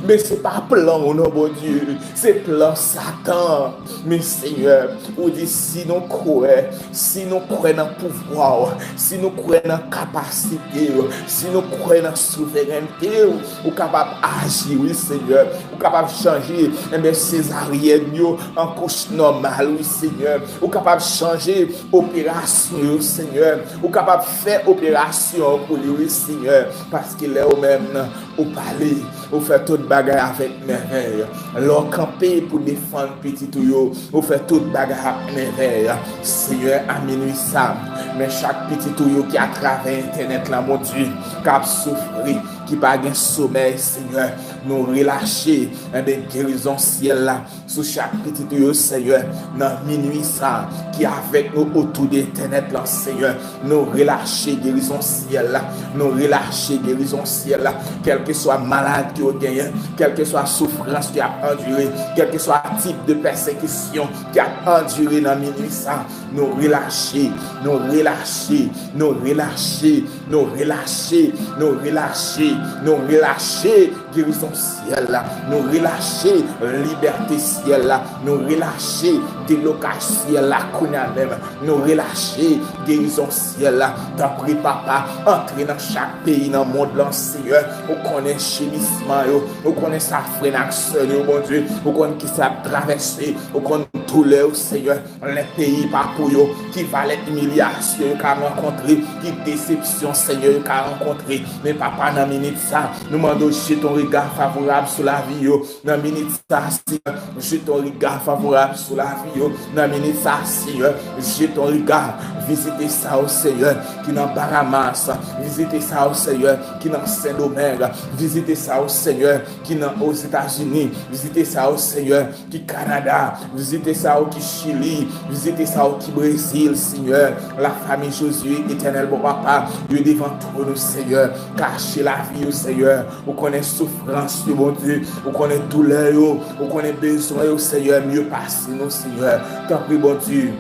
Men se pa plan w non, Bondye. Se plan Satan. Men, Senyè, ou di si nou kwè, si nou kwè nan pouvwa w, si nou kwè nan kapasite w, si nou kwè nan souverènte w, ou kapab aji, wi, Senyè. Ou kapab chanje, enben, sezaryèn yo an kouch nòmal, wi, Senyè. Ou kapab chanje operasyon yo, Senyè. Ou kapab fè operasyon pou li, wi, Senyè. Paske lè ou menm, ou pale, ou fè tout bagay avèk mèvèy. Lè w kanpe pou defann pitit ou yo, ou fè tout bagay ak mèvèy. Senyè, a minwi sa, men chak pitit ou yo ki atravè entènèt la, Bondye, k ap soufri, ki pa gen somèy, Senyè, nou relache, enben, gerizon syèl la sou chak pitit ou yo, Senyè, nan minwi sa, ki avèk nou otou de entènèt la, Senyè. Nou relache gerizon syèl la. Nou relache gerizon syèl la. Kèlkeswa malad ke yo genyen, kèlkeswa soufrans ke y ap andire, kèlkeswa tip de pèsekisyon ke y ap andire nan minwi sa, nou relache, nou relache, nou relache, nou relache, nou relache, nou relache gerizon syèl la. Nou relache libète syèl la. Nou relache deblokaj syèl la kounye a menm. Nou relache gerizon syèl la. Tanpri, Papa, antre nan chak peyi nan mond lan, Senyè. Ou konnen jibisman yo. Ou konnen sa frè n ak sè n yo, Bondye. Ou konn kisa y ap travèse. Ou konn doulè yo, Senyè. Lè peyi pa pou yo, ki valè imilyasyon yo ka rankontre, ki desepsyon, Senyè, yo ka rankontre. Men, Papa, nan minit sa, nou mande w jete yon riga favorab sou lavi yo. Nan minit sa, Senyè, jete yon riga favorab sou lavi yo. Nan minit sa, Senyè, jete yon riga, vizite sa yo, Senyè, ki nan Bahamas. Vizite sa yo, Senyè, ki nan Sendomeng. Vizite sa yo, Senyè, ki nan Ozetazini. Vizite sa yo, Senyè, ki Kanada. Vizite sa yo ki Chili. Vizite sa yo ki Brezil, Senyè. Lafanmi Jozye, Etènèl bon Papa, yo devan twòn ou, Senyè. Kache lavi yo, Senyè. Ou konnen soufrans yo, Bondye. Ou konnen doulè yo. Ou konnen bezwen yo, Senyè, mye pase nou, Senyè. Tanpri, Bondye,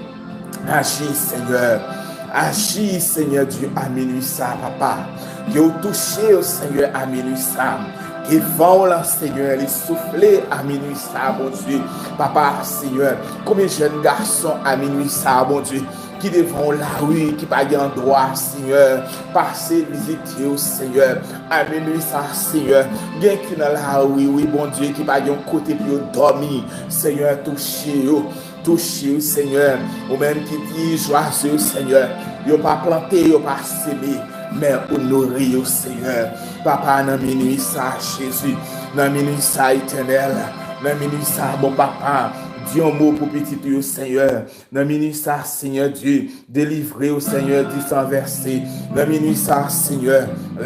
aji, Senyè. Aji, Senyè Dye, a minwi sa, Papa. Ke w touche yo, Senyè, a minwi sa. Ke van w lan, Senyè, li soufle a minwi sa, Bondye. Papa, Senyè, konbyen jèn gason a minwi sa, Bondye, ki devan yon lari, ki pa gen andwa, Senyè, pase vizite yo, Senyè. A minwi sa, Senyè, gen ki nan lari, wi, Bondye, ki pa gen yon kote pou yo dòmi. Senyè, touche yo, touche yo, Senyè. Ou menm ki di, jwazi yo, Senyè, yo pa plante, yo pa seme, men ou nouri yo, Senyè. Papa, nan minwi sa, Jezi, nan minwi sa, Etènèl, nan minwi sa, bon Papa, di yon mo pou pitit ou yo, Senyè. Nan minwi sa, Senyè Dye, delivre yo, Senyè, di san vèse. Nan minwi sa, Senyè,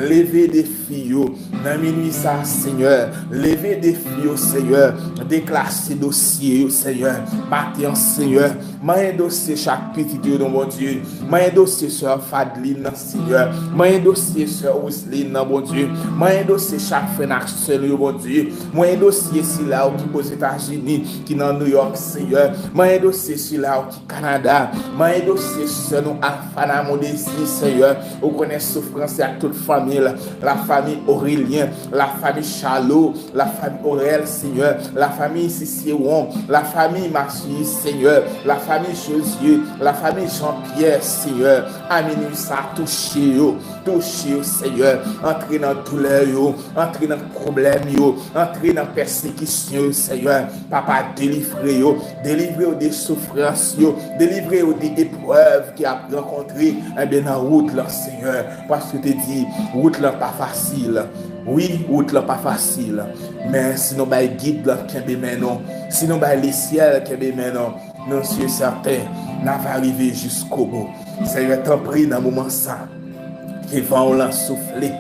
leve defi yo. Nan minwi sa, Senyè, leve defi yo, Senyè. Deklase dosye yo, Senyè. Maten an, Senyè, manyen dosye chak pitit yo, non, Bondye. Manyen dosye sè Fadline nan, Senyè. Manyen dosye sè Wiseline nan, Bondye. Manyen dosye chak frè n ak sè nou yo, Bondye. Manyen dosye sila yo ki Ozetazini, ki nan New York, Senyè. Manyen dosye sila yo ki Kanada. Manyen dosye sè nou Alfana Mondesi, Senyè. Ou konnen soufrans li ak tout fanmi l. Lafanmi Aurelien, lafanmi Charlot, lafanmi Orel, Senyè. Lafanmi Sisiewon, lafanmi Masyis, Senyè. Lafanmi Jozye, lafanmi Jean-Pierre, Senyè. A minwi sa, touche yo, touche yo, Senyè. Antre nan doulè yo, antre nan pwoblèm yo, antre nan pèsekisyon yo, Senyè. Papa, delivre yo, delivre yo de soufrans yo, delivre yo de eprèv ke y ap rankontre, enben, nan wout lan, Senyè. Paske w te di, wout lan pa fasil. Wi, wout lan pa fasil. Men si nou bay gid lan kenbe men nou, si nou bay lesyèl kenbe men nou, nou si e sèten, n ava rive jiskobou. Senyè, tanpri, nan moman sa, ke van w lan soufle,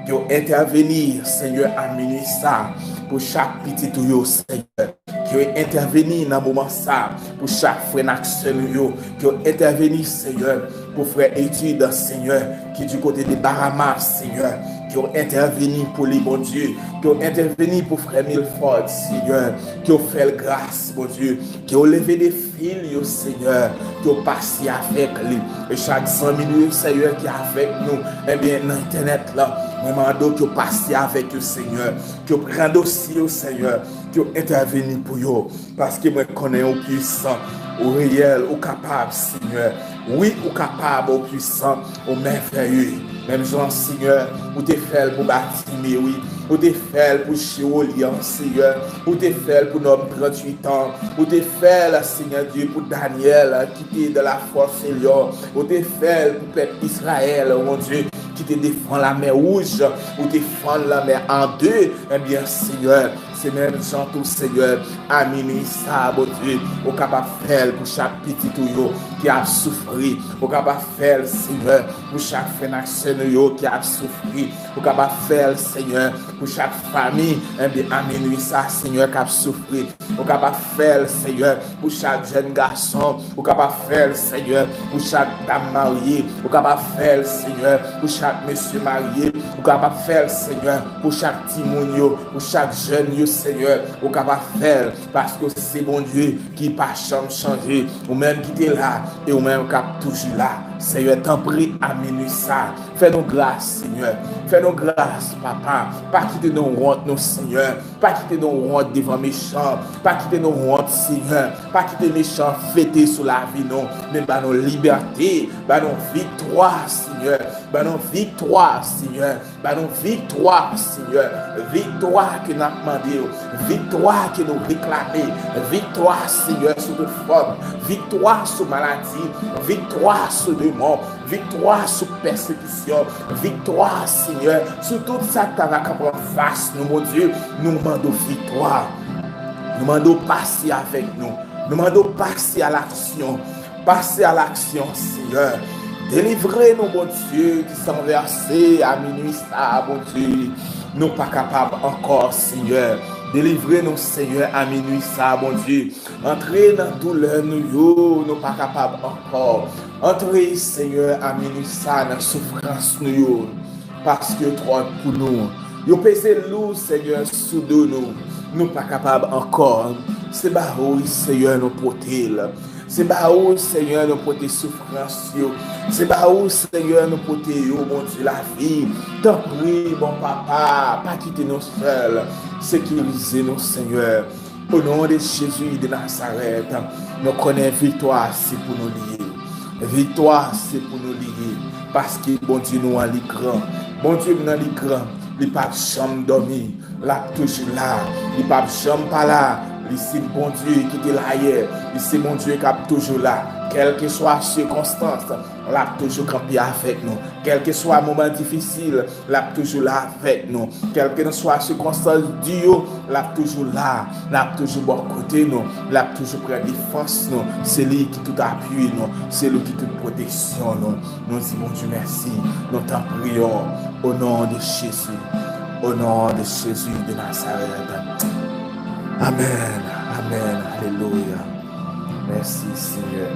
ke w entèveni, Senyè, a minwi sa, pou chak pitit ou yo, Senyè. Ke w entèveni nan moman sa, pou chak frè n ak sè nou yo. Ke w entèveni, Senyè, pou frè Etid, Senyè, ki di kote de Bahamas, Senyè. Ke w entèvini pou li, Bondye. Ke w entèvini pou frè Milford, Senyè. Ke w fè l gras, Bondye. Ke w leve defi l yo, Senyè. Ke w pase avèk li. E chak zanmi nou yo, Senyè, ki avèk nou, ebyen, nan entènèt la, mwen mande w ke w pase avèk yo, Senyè. Ke w pran dosye yo, Senyè. Ke w entèvini pou yo. Paske mwen konnen ou pwisan, ou reyèl, ou kapab, Senyè. Wi, ou kapab, ou pwisan, ou mèvèye. Menm jan, Senyè, ou te fè l pou Batime, wi. Ou te fè l pou Chewolyan, Senyè. Ou te fè l pou nonm tranntuit an. Ou te fè l, Senyè Dye, pou Danyèl, ki te dans la fosse au lion. Ou te fè l pou pèp Izrayèl, mon Dye, ki te devan Lamè Wouj. Ou te fann lanmè an de. Ebyen, Senyè, se menm jan tou, Senyè, a minui sa, Bondye, ou kapab fè l pou chak pitit ou yo ki ap soufri. Ou kapab fè l, Senyè, pou chak frè n ak sè nou yo ki ap soufri. Ou kapab fè l, Senyè, pou chak fanmi, enben, a minui sa, Senyè, k ap soufri. Ou kapab fè l, Senyè, pou chak jèn gason. Ou kapab fè l, Senyè, pou chak dam marye. Ou kapab fè l, Senyè, pou chak mesye marye. Ou kapab fè l, Senyè, pou chak timoun yo, pou chak jèn yo, Senyè. Ou kapab fè l, paske w se Bondye ki pa janm chanje. Ou menm ki te la, e ou menm k ap toujou la. Senyè, tanpri, a minui sa, fè nou gras, Senyè. Fè nou gras, Papa. Pa kite nou wont, non, Senyè. Pa kite nou wont devan mechan. Pa kite nou wont, Senyè. Pa kite mechan fete sou lavi nou. Men ba nou libète. Ba nou viktwa, Senyè. Ba nou viktwa, Senyè. Ba nou viktwa, Senyè. Viktwa ke n ap mande w. Viktwa ke nou reklame. Viktwa, Senyè, sou tout fòm. Viktwa sou maladi. Viktwa sou demon. Viktwa sou pèsekisyon. Viktwa, Senyè, sou tout sa k ta va kanpe anfas nou, Bondye. Nou mande w viktwa. Nou mande w pase avèk nou. Nou mande w pase a laksyon. Pase a laksyon, Senyè. Delivre nou, Bondye, di san vèse a minui sa, Bondye. Nou pa kapab ankò, Senyè. Delivre nou, Senyè, a minui sa, Bondye. Antre nan doulè nou yo, nou pa kapab ankò. Antre, Senyè, a minui sa, nan soufrans nou yo. Paske twòp pou nou. Yo peze lou, Senyè, sou do nou. Nou pa kapab ankò. Se ba ou, Senyè, nou pote l. Se ba ou, Senyè, nou pote soufrans yo. Se ba ou, Senyè, nou pote yo, Bondye lavi. Tanpri, bon Papa, pa kite nou sèl. Sekirize nou, Senyè. O non de Jezi de Nazarèt, nou konnen viktwa se pou nou li ye. Viktwa se pou nou li ye. Paske Bondye nou an li gran. Bondye m nan li gran. Li p ap janm dòmi. L ap toujou la. Li p ap janm pa la. Li se Bondye ki te la yè. Li se Bondye k ap toujou la. Kèlkeswa sikonstans, l ap toujou kanpe avèk nou. Kèlkeswa moman difisil, l ap toujou la avèk nou. Kèlkeswa sikonstans di yo, l ap toujou la. L ap toujou bò kote nou. L ap toujou pran defans nou. Se li ki tout apui nou. Se li ki tout pwoteksyon nou. Nou di Bondye mèsi. Nou tanpri w. O non de Jezi. O non de Jezi de Nazarèt. Amèn. Amèn. Alelouya. Mèsi, Senyè.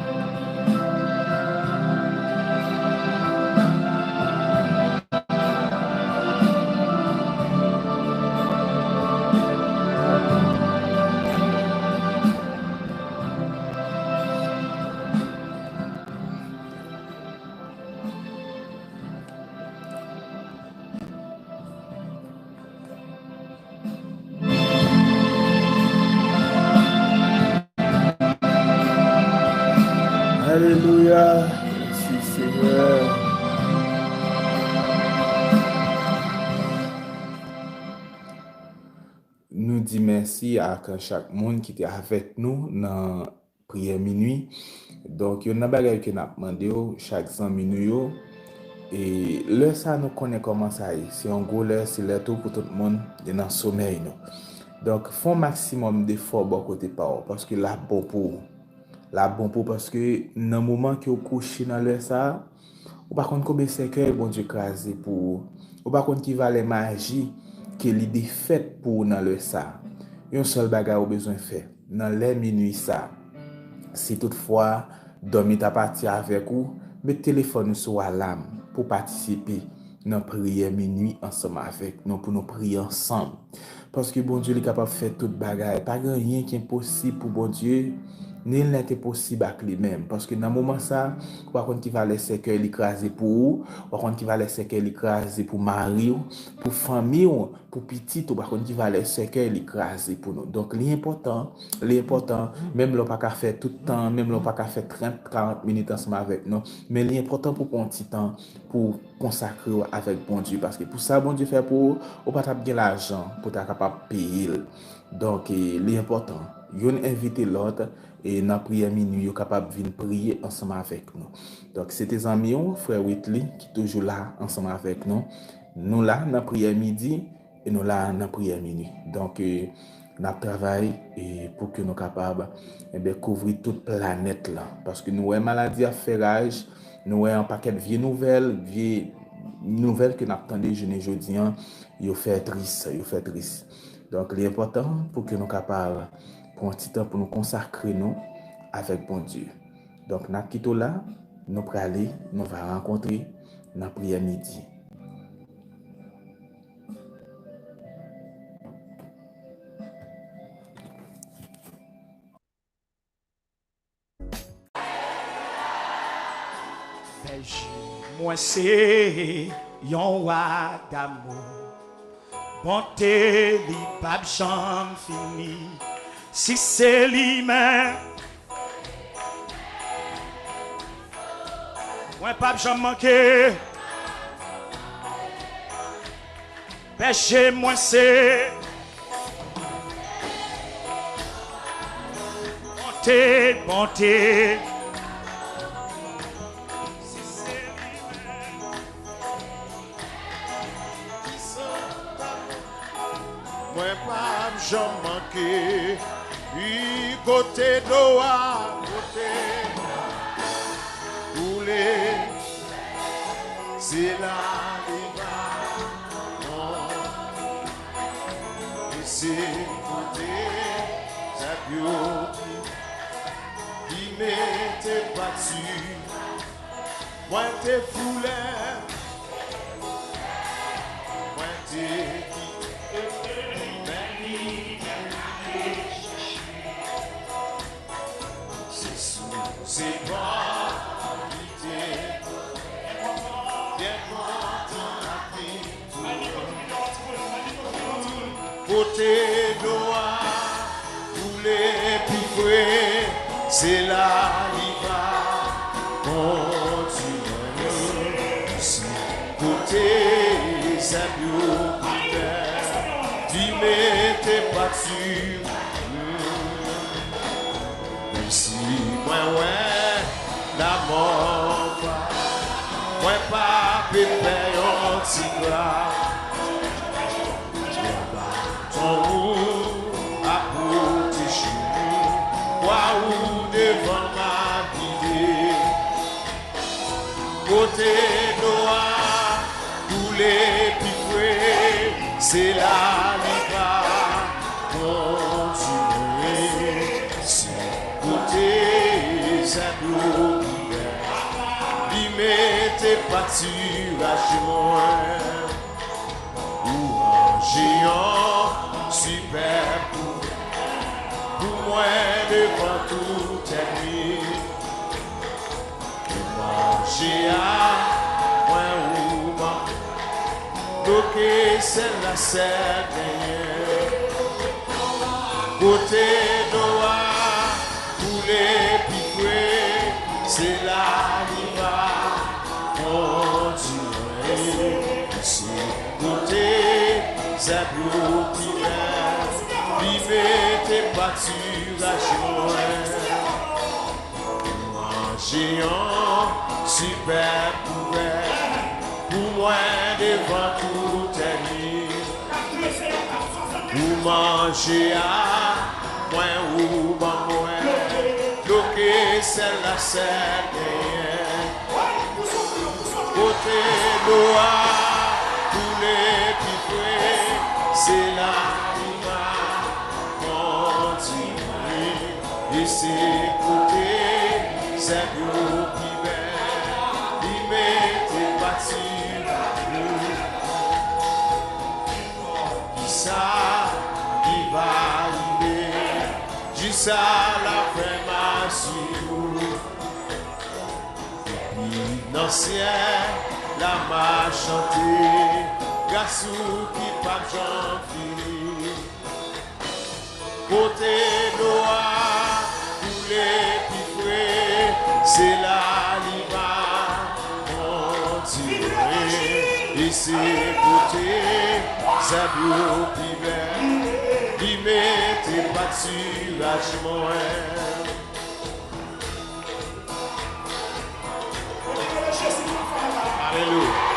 Alelouya. Mèsi, Senyè. Nou di mèsi ak chak moun ki te avèk nou nan priyè minui. Donk, youn nan bagay ke n ap mande w, chak zanmi nou yo, e lè sa nou konnen kòman sa ye. Se yon gwo lè, se lè tou pou tout moun, li nan somèy nou. Donk, fè yon maksimòm defò bò kote pa w, paske l ap bon pou ou. L ap bon pou w, paske nan moman ke w kouche nan lè sa a, ou pa konn konbyen sèkèy Bondye kraze pou ou. Ou pa konn ki valè maji ke li defèt pou ou nan lè sa a. Yon sèl bagay ou bezwen fè, nan lè minui sa a, si toutfwa dòmi ta pati avèk ou, met telefòn ou sou alam pou w patisipe. nan priyè minui ansanm avèk nou, pou nou priye ansanm. Paske Bondye, li kapab fè tout bagay. Pa gen anyen ki enposib pou Bondye, nil n'est impossible ak li menm. Paske nan moman sa, ou pa konn ki valè sèkèy li kraze pou ou, ou pa konn ki valè sèkèy li kraze pou mari w, pou fanmi w, pou pitit ou, pa konn ki valè sèkèy li kraze pou nou. Donk, li enpòtan, li enpòtan, menm lè w pa ka fè tout tan, menm lè w pa ka fè trant, karant minit ansanm avèk nou, men li enpòtan pou w pran yon ti tan pou w konsakre w avèk Bondye, paske pou sa Bondye fè pou ou, ou pa t ap gen lajan pou w ta kapab peye l. Donk, e, li enpòtan. Youn envite lòt, e nan priyè minui, yo kapab vin priye ansanm avèk nou. Donk, se te zanmi w, frè Whitley, ki toujou la ansanm avèk nou. Nou la nan priyè midi, e nou la nan priyè minui. Donk, e, n ap travay, e, pou ke nou kapab, enben, kouvri tout planèt la. Paske nou wè maladi ap fè raj, nou wè yon pakèt vye nouvèl, vye nouvèl ke n ap tande jounen jodi an, yo fè tris, yo fè tris. Donk, li enpòtan pou ke nou kapab pran ti tan pou nou konsakre nou avèk Bondye. Donk, n ap kite w la, nou prale, nou va rankontre nan priyè midi. Bèje mwen se yon wa damou. Bonte li p ap janm fini. Si se li menm, mwen p ap janm manke. Bèje mwen se bonte, bonte. Mwen p ap janm manke. Wi, kote dlo a, kote koule, se la li va. Non. E se kote zèb yo ki, ki mete pati. Mwen te foule, mwen te kite, men li te chèche. Se sou se pa li te byen kontan ak li. Kote dlo a koule pi fre, se la li va kontinye. Se kote zèb yo pi vè, li mete pati. Menm si mwen wè lamò pa, mwen pa pe pè yon ti gra. Baton ou ap pwoteje m, kwa ou devan m ap gide. Kote dlo a koule pi fre, se la li va kontinye. Se kote zèb yo pi vè, li mete patiraj mwen. Ou ranje yon sipèb kouvèy pou mwen devan tout ènmi. Manje a mwen ou ban, bloke sèl la sèl genyen. Kote dlo a koule pi fre, se la li va kontinye. Se kote zèb yo pi vè, li mete patiraj mwen. Manje yon sipèb kouvèy pou mwen devan tout ènmi. Ou manje a mwen, ou ban mwen, bloke sèl la sèl genyen. Kote dlo a koule pi fre, se la li va kontinye. E se kote zèb yo pi bèl, li mete patiraj. Sa ki va rive, jis a lafen m asire w. Depi nan syèl la m a chante, gras ou ki p ap janm fini. Kote dlo a koule pi fre, se la li va kontinye. E se kote zèb yo pi bèl, li mete pat sou raj mwen. Alelouya.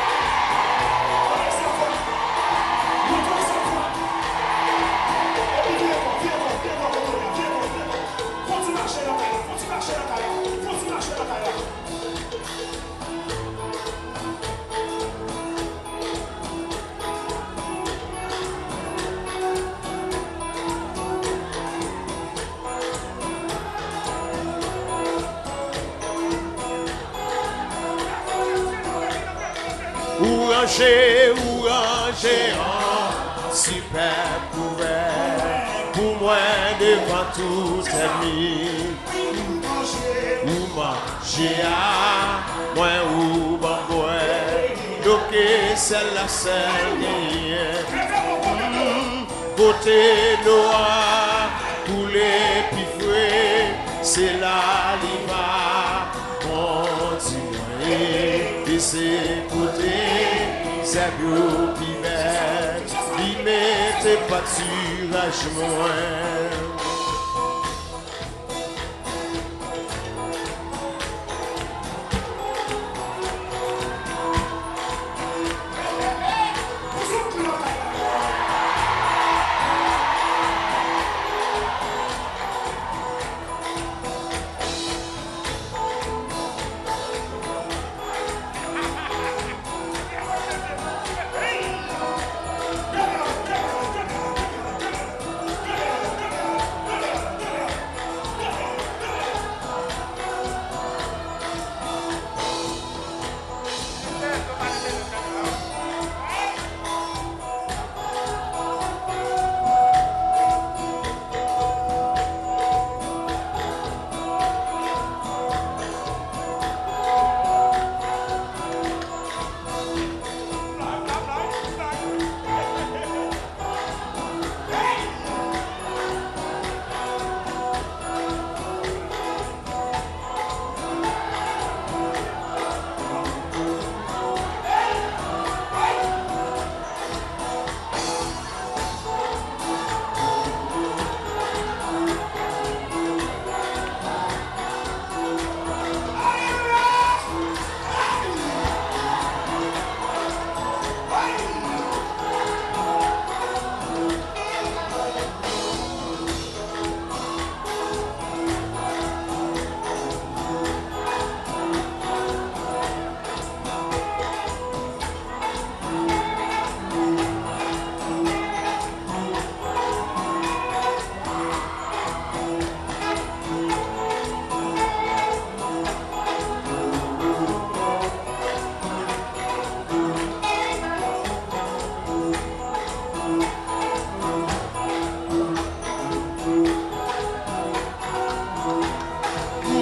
Ou ranje, ou ranje an sipèb kouvè pou mwen devan tout ènmi. Ou manje a mwen, ou ban m bwè dlo ke sèl la sèl genyen. Mm, kote dlo a koule pi fre, se la li va kontinye. E se kote zèb yo pi bèl, li mete pat sou raj mwen.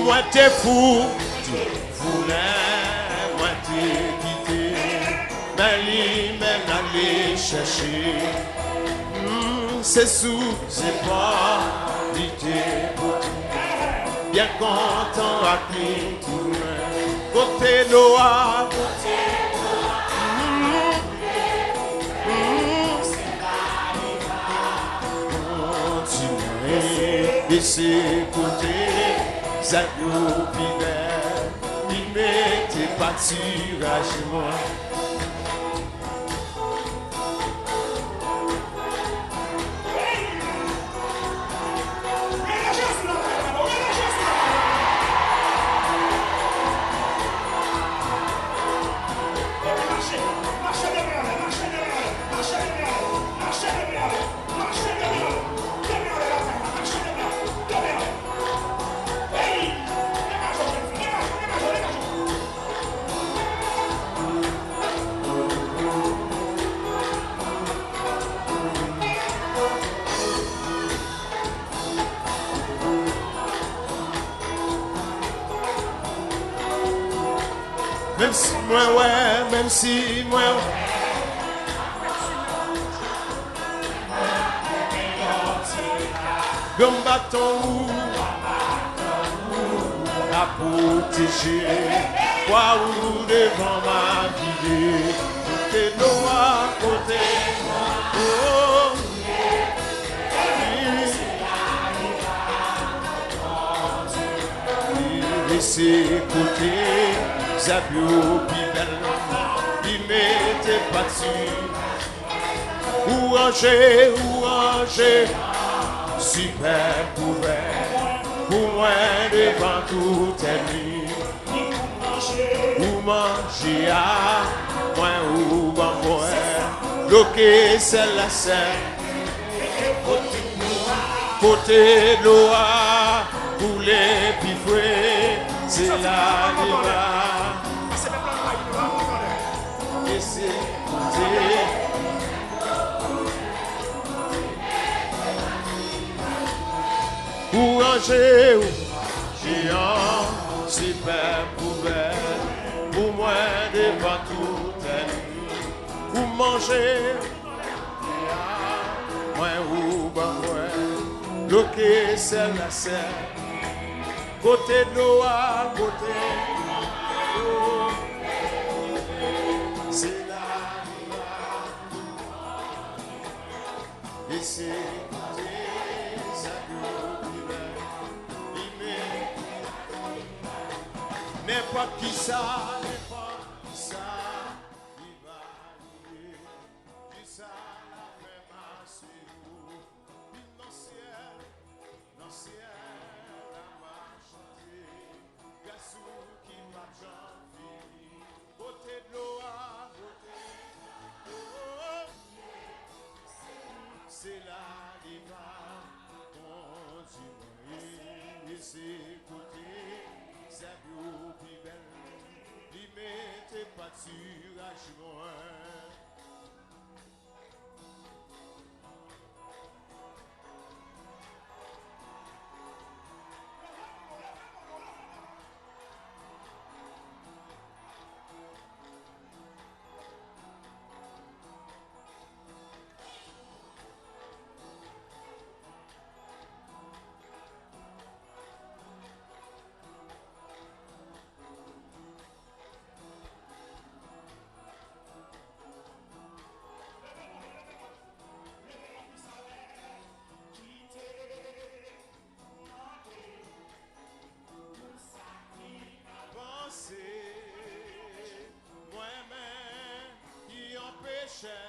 Mwen te fou, te fou lè mwen te kite, men li menm ale chèche. Mm, se sou zepòl li te pote, byen kontan ak li tounen. Kote dlo a, mm, mm, kontinye, e se kote zèb yo pi bèl, li mete patiraj mwen. Menm si mwen wè, menm si mwen wè. Granm baton ou ka pwoteje, kwa ou devan m ap gide. Kote dlo a, kote mwen, oh, e se kote zèb yo pi bèl, li mete pati. Ou ranje, ou ranje, sipè kouvè pou mwen devan tout ènmi. Ou manje a mwen, ou ban bwè, dlo ke sèl la sèl. Kote dlo a koule pi fre, se la li va. E se kote ou ranje, ou jeyan, sipè kouvè pou mwen devan tout ènmi. Ou manje mwen, ou ban mwen dlo ke sèl la sèl. Kote dlo a, kote dlo a, se la li va. E se kote sa yo pi bèl. Li men nenpòt ki sa, nenpòt ki sa li va ye. Kisa la fè mache ou vin nan syèl, nan syèl la m ap chante. Gras ou ki p ap janm fini. Kote dlo a, kote dlo a, se la li va kondi mwen. E se kote zèb yo pi bèl. Li mete pati raj mwen. Panse mwen menm ki yon pechè,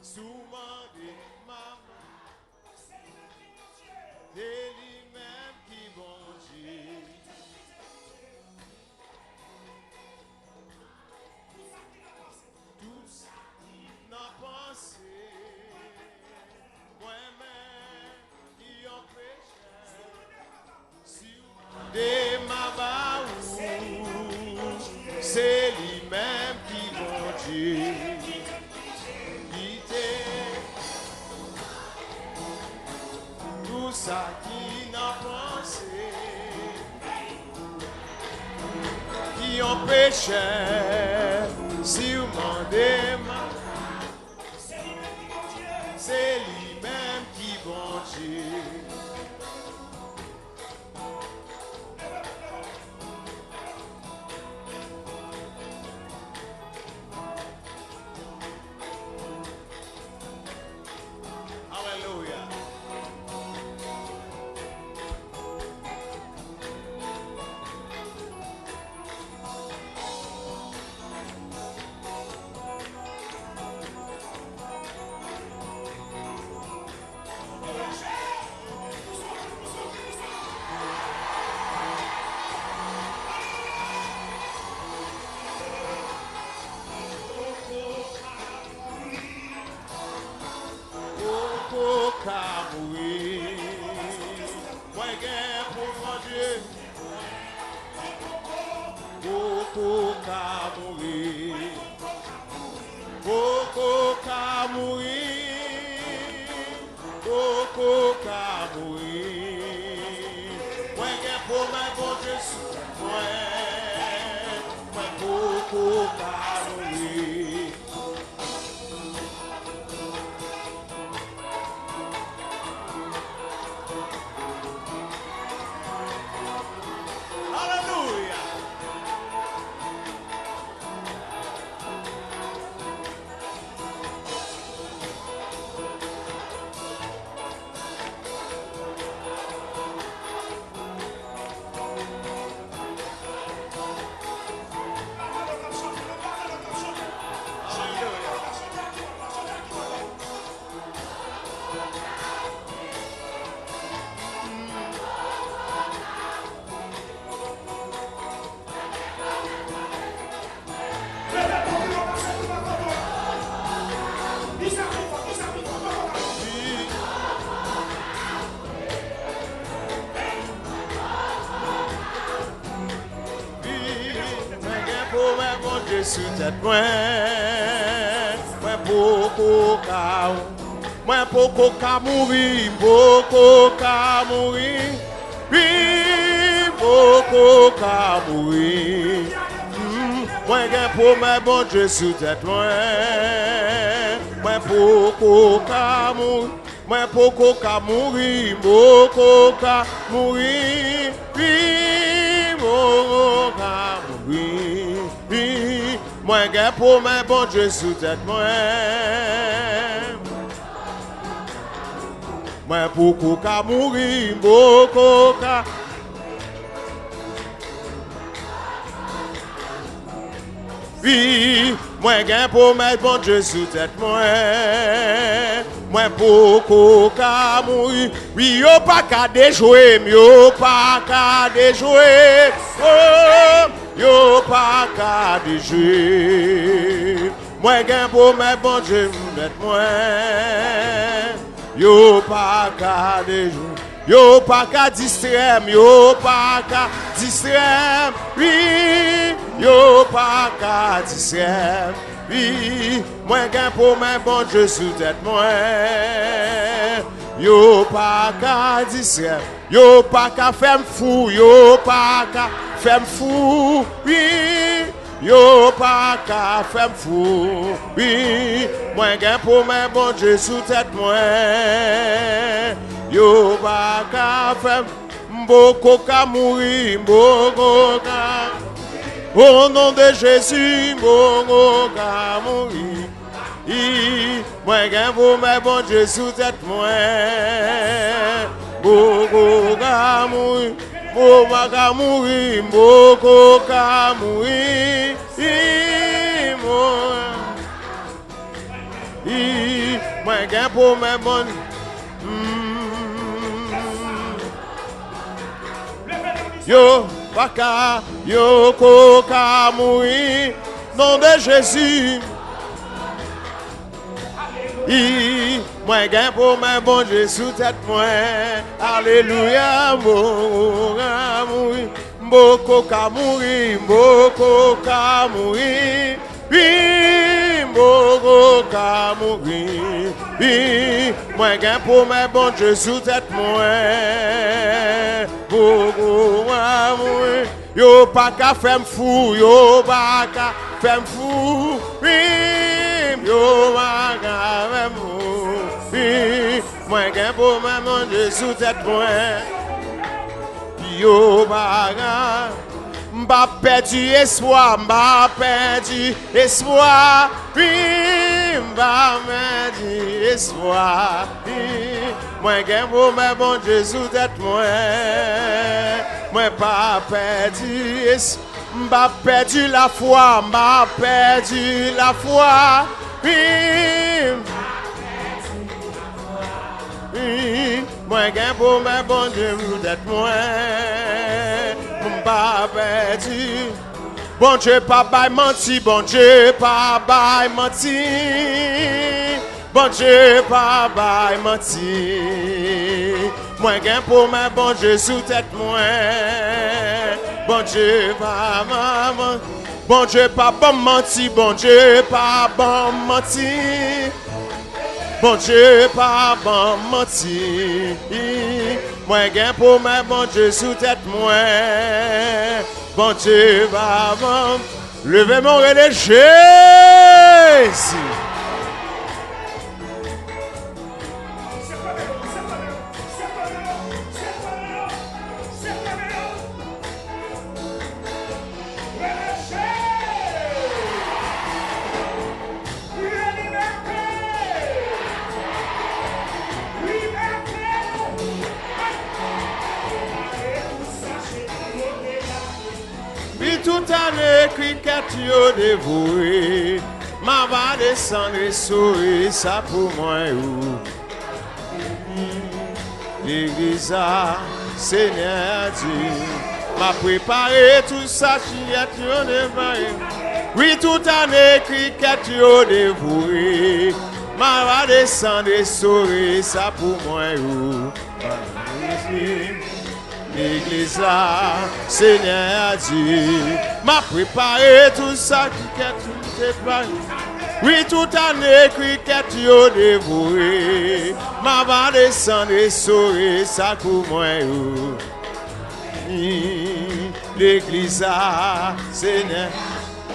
si w mande m a Se li menm ki Bondye. Tout sa ki nan panse, mwen menm ki yon pechè. Si w mande m a ba ou, se li menm ki Bondye. Kite tout sa ki nan panse, ki yon pechè, si w mande m a Se li menm ki Bondye. Alelouya. Poko ka mouri. Mwen gen pou Bondye. Poko ka mouri. Poko ka mouri. Poko ka mouri. Mwen gen pwomès Bondye sou mwen. Mwen Bondye sou tèt mwen, mwen poko ka, mwen poko ka mouri, m poko ka mouri. Wi, m poko ka mouri. Mm, mwen gen pwomès Bondye sou tèt mwen, mwen poko ka mouri. Mwen poko ka mouri, m poko ka mouri, wi, m poko ka mouri, wi. Mwen gen pwomès Bondye sou tèt mwen. Mwen poko ka mouri, m poko ka Wi, mwen gen pwomès Bondye sou tèt mwen. Mwen poko ka mouri. Wi, yo pa ka dejwe m, yo pa ka dejwe m. Oh, yo pa ka dejwe m. Mwen gen pwomès Bondye sou tèt mwen. Yo pa ka dejwe m. Yo pa ka distrè m, yo pa ka distrè m, wi. Yo pa ka distrè m, wi. Mwen gen pwomès Bondye sou tèt mwen. Yo pa ka distrè m, yo pa ka fè m fou, yo pa ka fè m fou, wi. Yo pa ka fè m fou, wi. Mwen gen pwomès Bondye sou tèt mwen. Yo pa ka fè m, m poko ka mouri, m poko ka. O non de Jezi, m poko ka mouri. I, mwen gen pwomès Bondye sou tèt mwen. M poko ka mouri, m poko ka mouri, m poko ka mouri. I, mwen, i, mwen gen pwomès Bondye. Mm. Yo pa ka, yo ko ka mouri, non de Jezi. I, mwen gen pwomès Bondye sou tèt mwen. Alelouya, m poko ka mouri, m poko ka mouri, m poko ka mouri. Wi, m poko ka mouri. Wi, mwen gen pwomès Bondye sou tèt mwen. Poko ka mouri. Yo pa ka fè m fou, yo pa ka fè m fou. Wi, yo pa ka fè m fou. Wi, mwen gen pwomès Bondye sou tèt mwen. Yo pa ka M pa pèdi espwa, m pa pèdi espwa, wi, m pa pèdi espwa, wi. Mwen gen pwomès Bondye sou tèt mwen. Mwen pa pèdi es-, m pa pèdi lafwa, m pa pèdi lafwa, wi. Wi, mwen gen pwomès Bondye pou tèt mwen. M pa pèdi. Bondye pa bay manti, Bondye pa bay manti. Bondye pa bay manti. Mwen gen pwomès Bondye sou tèt mwen. Bondye pa bay man-, Bondye pa ban m manti, Bondye pa ban m manti. Bondye pa ban m manti. Mwen gen pwomès Bondye sou tèt mwen. Bondye pa ban m. Leve men w rele Jezi. Wi, tout ane krikèt yo devore, m ava desann restore sa pou mwen, ou. Legliz la, Senyè a di, m ap prepare tout sa chiyèt yo devore. Wi, tout ane krikèt yo devore, m ava desann restore sa pou mwen, ou. Legliz la, Senyè a di, m ap repare tout sa krikèt yo te pran. Wi, tout ane krikèt yo devore, m ava desann restore sa k pou mwen yo. Legliz la, Senyè,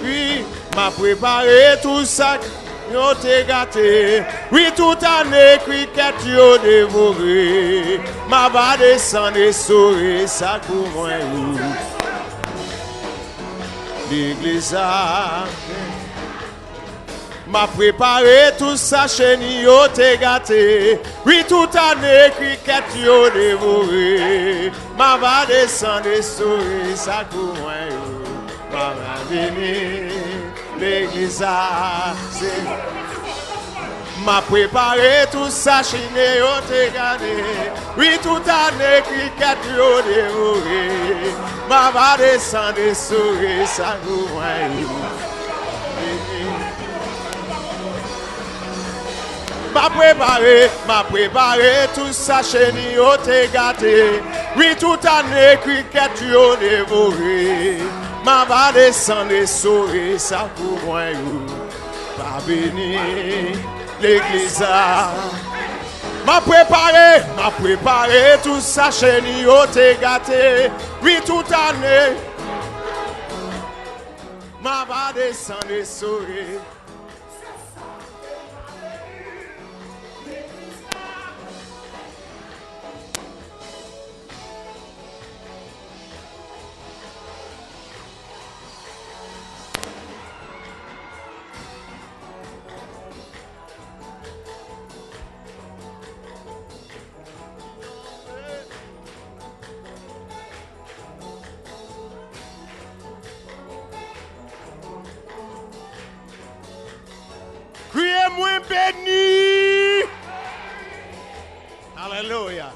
wi, m ap repare tout sa k yo te gate. Wi, tout ane krikèt yo devore, m ava desann restore sa k pou mwen yo. Legliz la, m ap repare tout sa cheni yo te gate. Wi, tout ane krikèt yo devore, m ava desann restore sa k pou mwen yo. M ava vini, legliz la, se m ap repare tout sa cheni yo te gate. Wi, tout ane krikèt yo devore, m ava desann restore sa k pou mwen yo. M ap repare, m ap repare tout sa cheni yo te gate. Wi, tout ane krikèt yo devore, m ava desann restore sa k pou mwen yo. M ava vini, legliz la. M ap repare, m ap repare tout sa cheni yo te gate. Wi, tout ane, m ava desann restore. Kriye, mwen beni! Alelouya!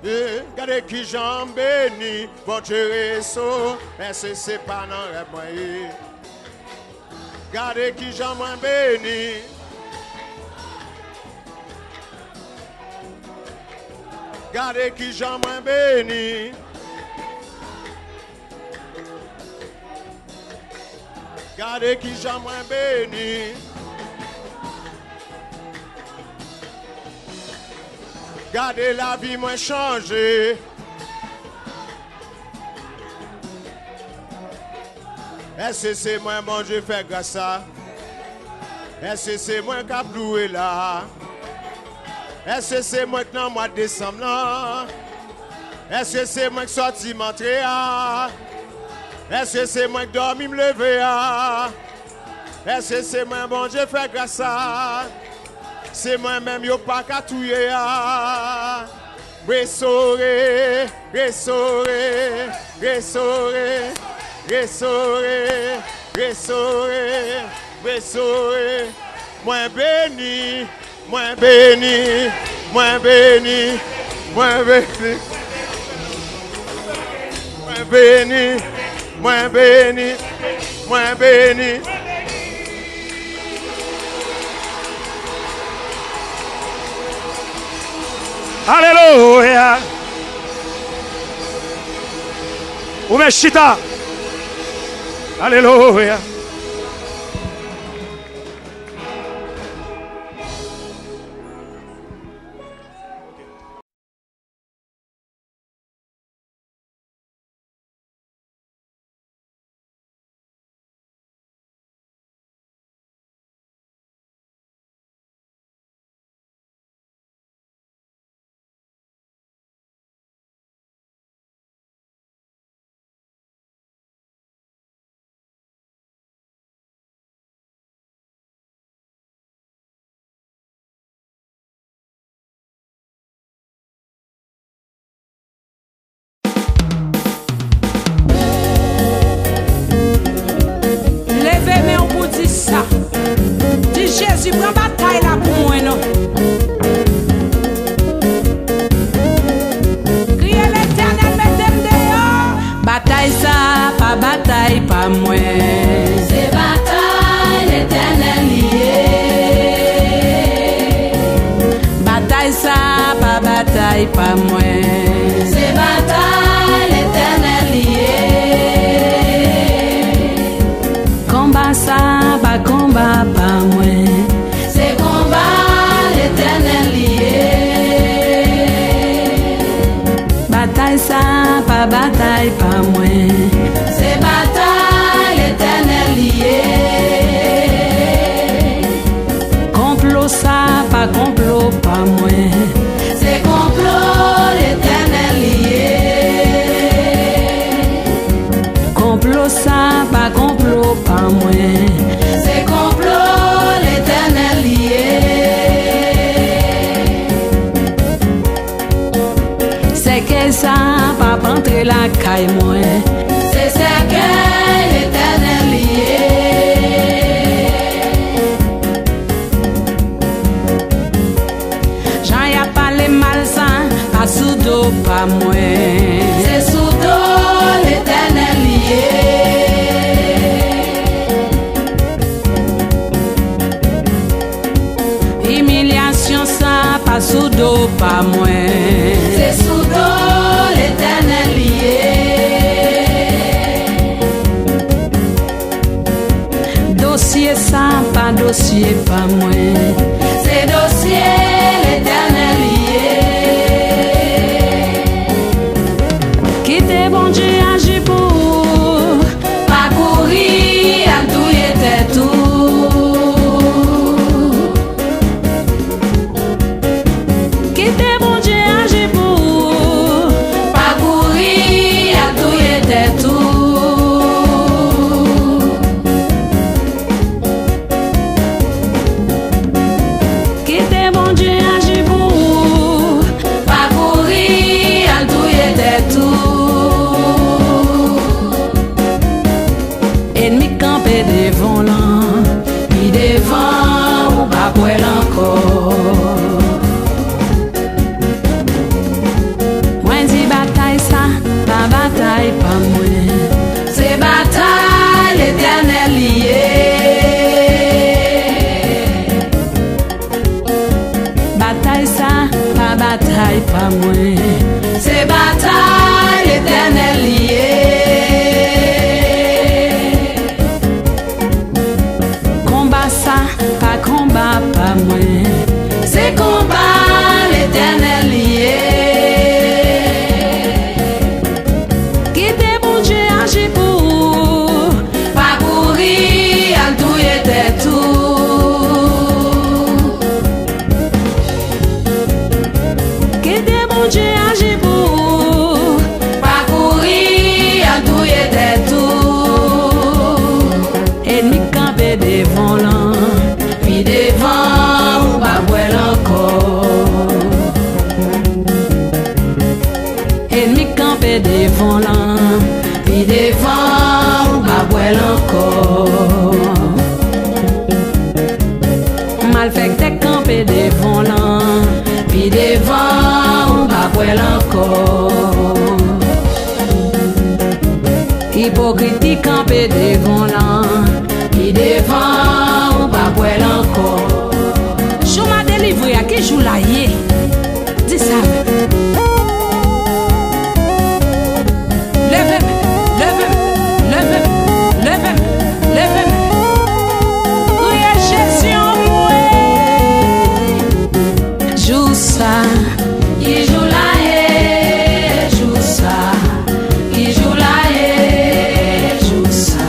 E, gade kijan m beni, Bondye reso, èske se pa nan rèv mwen ye? Gade kijan mwen beni. Gade kijan mwen beni. Gade kijan mwen beni. Gade lavi mwen chanje. Èske se mwen Bondye fè gras la? Èske se mwen k ap louwe la? Èske se mwen k nan mwa desanm nan? Èske se mwen k sòti m antre a? Èske se mwen k dòmi m leve a? Èske se mwen Bondye fè gras la? Se mwen menm yo pa ka touye a. Restore, restore, restore, restore, restore, restore. Mwen beni, mwen beni, mwen beni, mwen beni. Mwen beni, mwen beni, mwen beni. Alelouya. Ou men chita. Alelouya. pa mwen. Se batay Letènèl li ye. Konba sa pa konba pa mwen. Se konba Letènèl li ye. Batay sa pa batay pa mwen. Se batay Letènèl li ye. Konplo sa pa konplo pa mwen. Se konplo Letènèl li ye. Konplo sa pa konplo pa mwen. Se konplo Letènèl li ye. Sèkèy sa p ap antre lakay mwen. Se sèkèy Letènèl li ye. Jan y ap pale mal sa, pa sou do pa mwen. Se sou do Letènèl li ye. Imilyasyon sa pa sou do pa mwen. Se sou do Letènèl li ye. Dosye sa pa dosye pa mwen. Se dosye Letènèl li ye. Kite Bondye aji pou ou. Pa kouri al touye tèt ou. Kite Bondye aji pou ou. Pa kouri al touye tèt ou. Kite Bondye aji pou ou. Pa kouri al touye tèt ou. Ènmi k kanpe devan w lan, pi devan ou p ap wè l ankò. Mwen di batay sa, pa batay pa mwen. Se batay Letènèl li ye. Batay sa, pa batay pa mwen. Se batay Letènèl li ye. Konba sa, pa konba pa mwen. Se konba Letènèl li ye. Kite Bondye aji pou ou. Pa kouri al touye tèt ou. Kite Bondye aji pou ou. Pa kouri al touye tèt ou. Ènmi k kanpe devan w lan, pi devan ou p ap wè l ankò. Ènmi k kanpe devan w lan, pi devan ou p ap wè l ankò. Malfektè k kanpe devan w lan, pi devan ou p ap wè l ankò. Ipokrit ki kanpe devan w lan, pi devan ou p ap wè l ankò. Jou m a delivre a, ki jou l a ye? Di sa menm. Leve men, leve men, leve men, leve men, leve men. Kriye Jezi anmwe. Jou sa. Ki jou l a ye, jou sa? Ki jou l a ye, jou sa?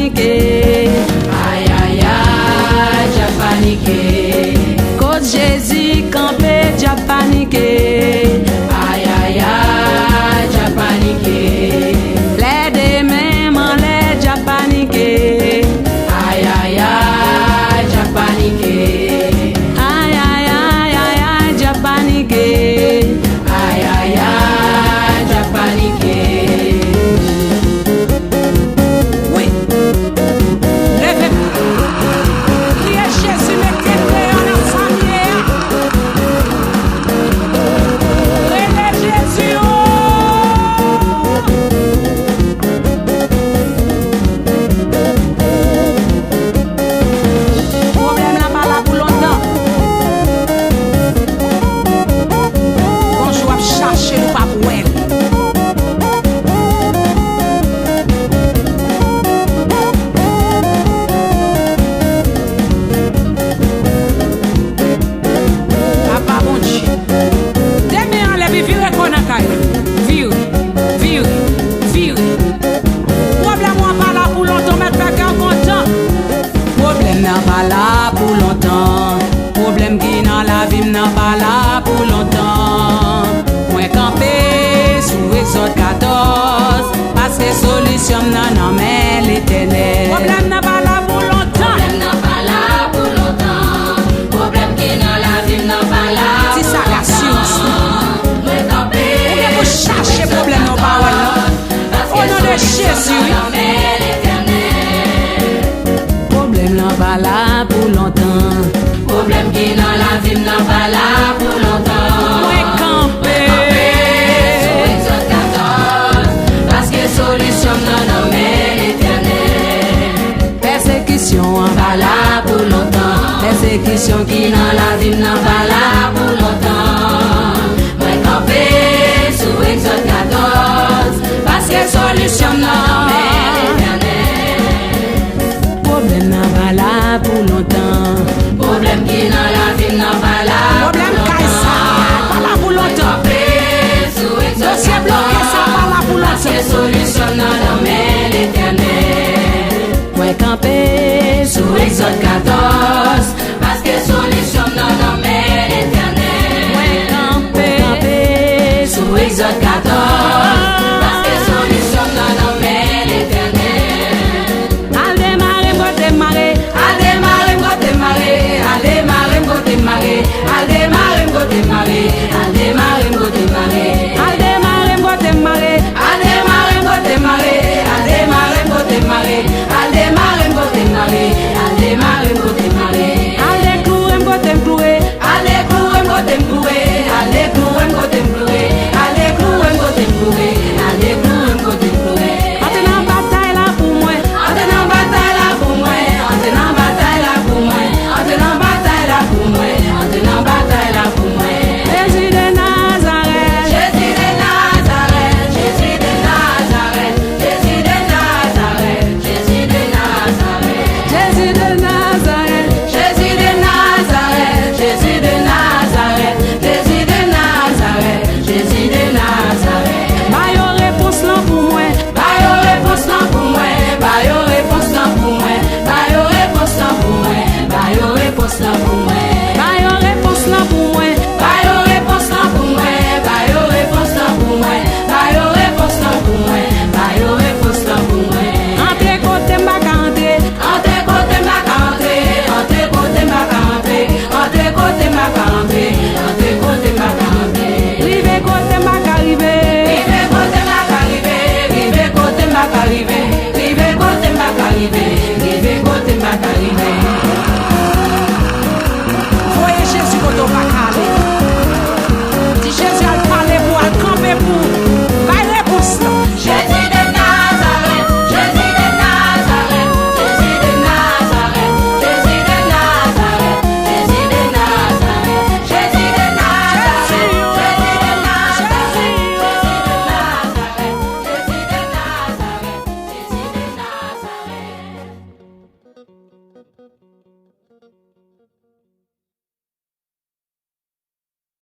panike. Ayayay, dyab panike. Kot Jezi kanpe, dyab panike. Ayayay, dyab panike. Lè de men m anlè, dyab panike. Ayayay, dyab panike. Ayayay, ayay, dyab panike. Ayayay, dyab panike. Wi. Leve men. Kriye Jezi, mete deyò nan sa m ye a. Rele Jezi o. Pwoblèm lan pa la pou lontan. Gon jou w ap chache l, ou p ap wè l. Papa Bondye. Demen anlè, vire kò nan kay la. Vire, vire, vire. Pwoblèm ou an pa la pou lontan, mèt fè kè w kontan. Pwoblèm nan pa la pou lontan. Pwoblèm ki nan lavi m nan pa la pou lontan. Mwen kanpe sou Egzòd katòz, paske solisyon m nan nan men Letènèl. Pwoblèm nan pa la pou lontan. Pwoblèm nan pa la pou lontan. Pwoblèm ki nan lavi m nan pa la pou lontan. Ti sa k asirans ou. Mwen kanpe. Ou gen pou chache pwoblèm nan, pawòl lan. O non de Jezi, wi. Pwoblèm lan pa la pou lontan. Pwoblèm ki nan lavi m nan pa la pou lontan. Mwen kanpe. Mwen kanpe sou Egzòd katòz, paske solisyon m nan nan men Letènèl. Pèsekisyon an pa la pou lontan. Pèsekisyon ki nan lavi m nan pa la pou lontan. Mwen kanpe sou Egzòd katòz, paske solisyon m nan nan men Letènèl. Pwoblèm nan pa la pou lontan. Pwoblèm ki nan lavi m nan pa la pou lontan. Pwoblèm kay sa pa la pou lontan. Mwen kanpe sou Egzòd katòz, dosye bloke sa pa la pou lontan. Paske solisyon m nan nan men Letènèl. Mwen kanpe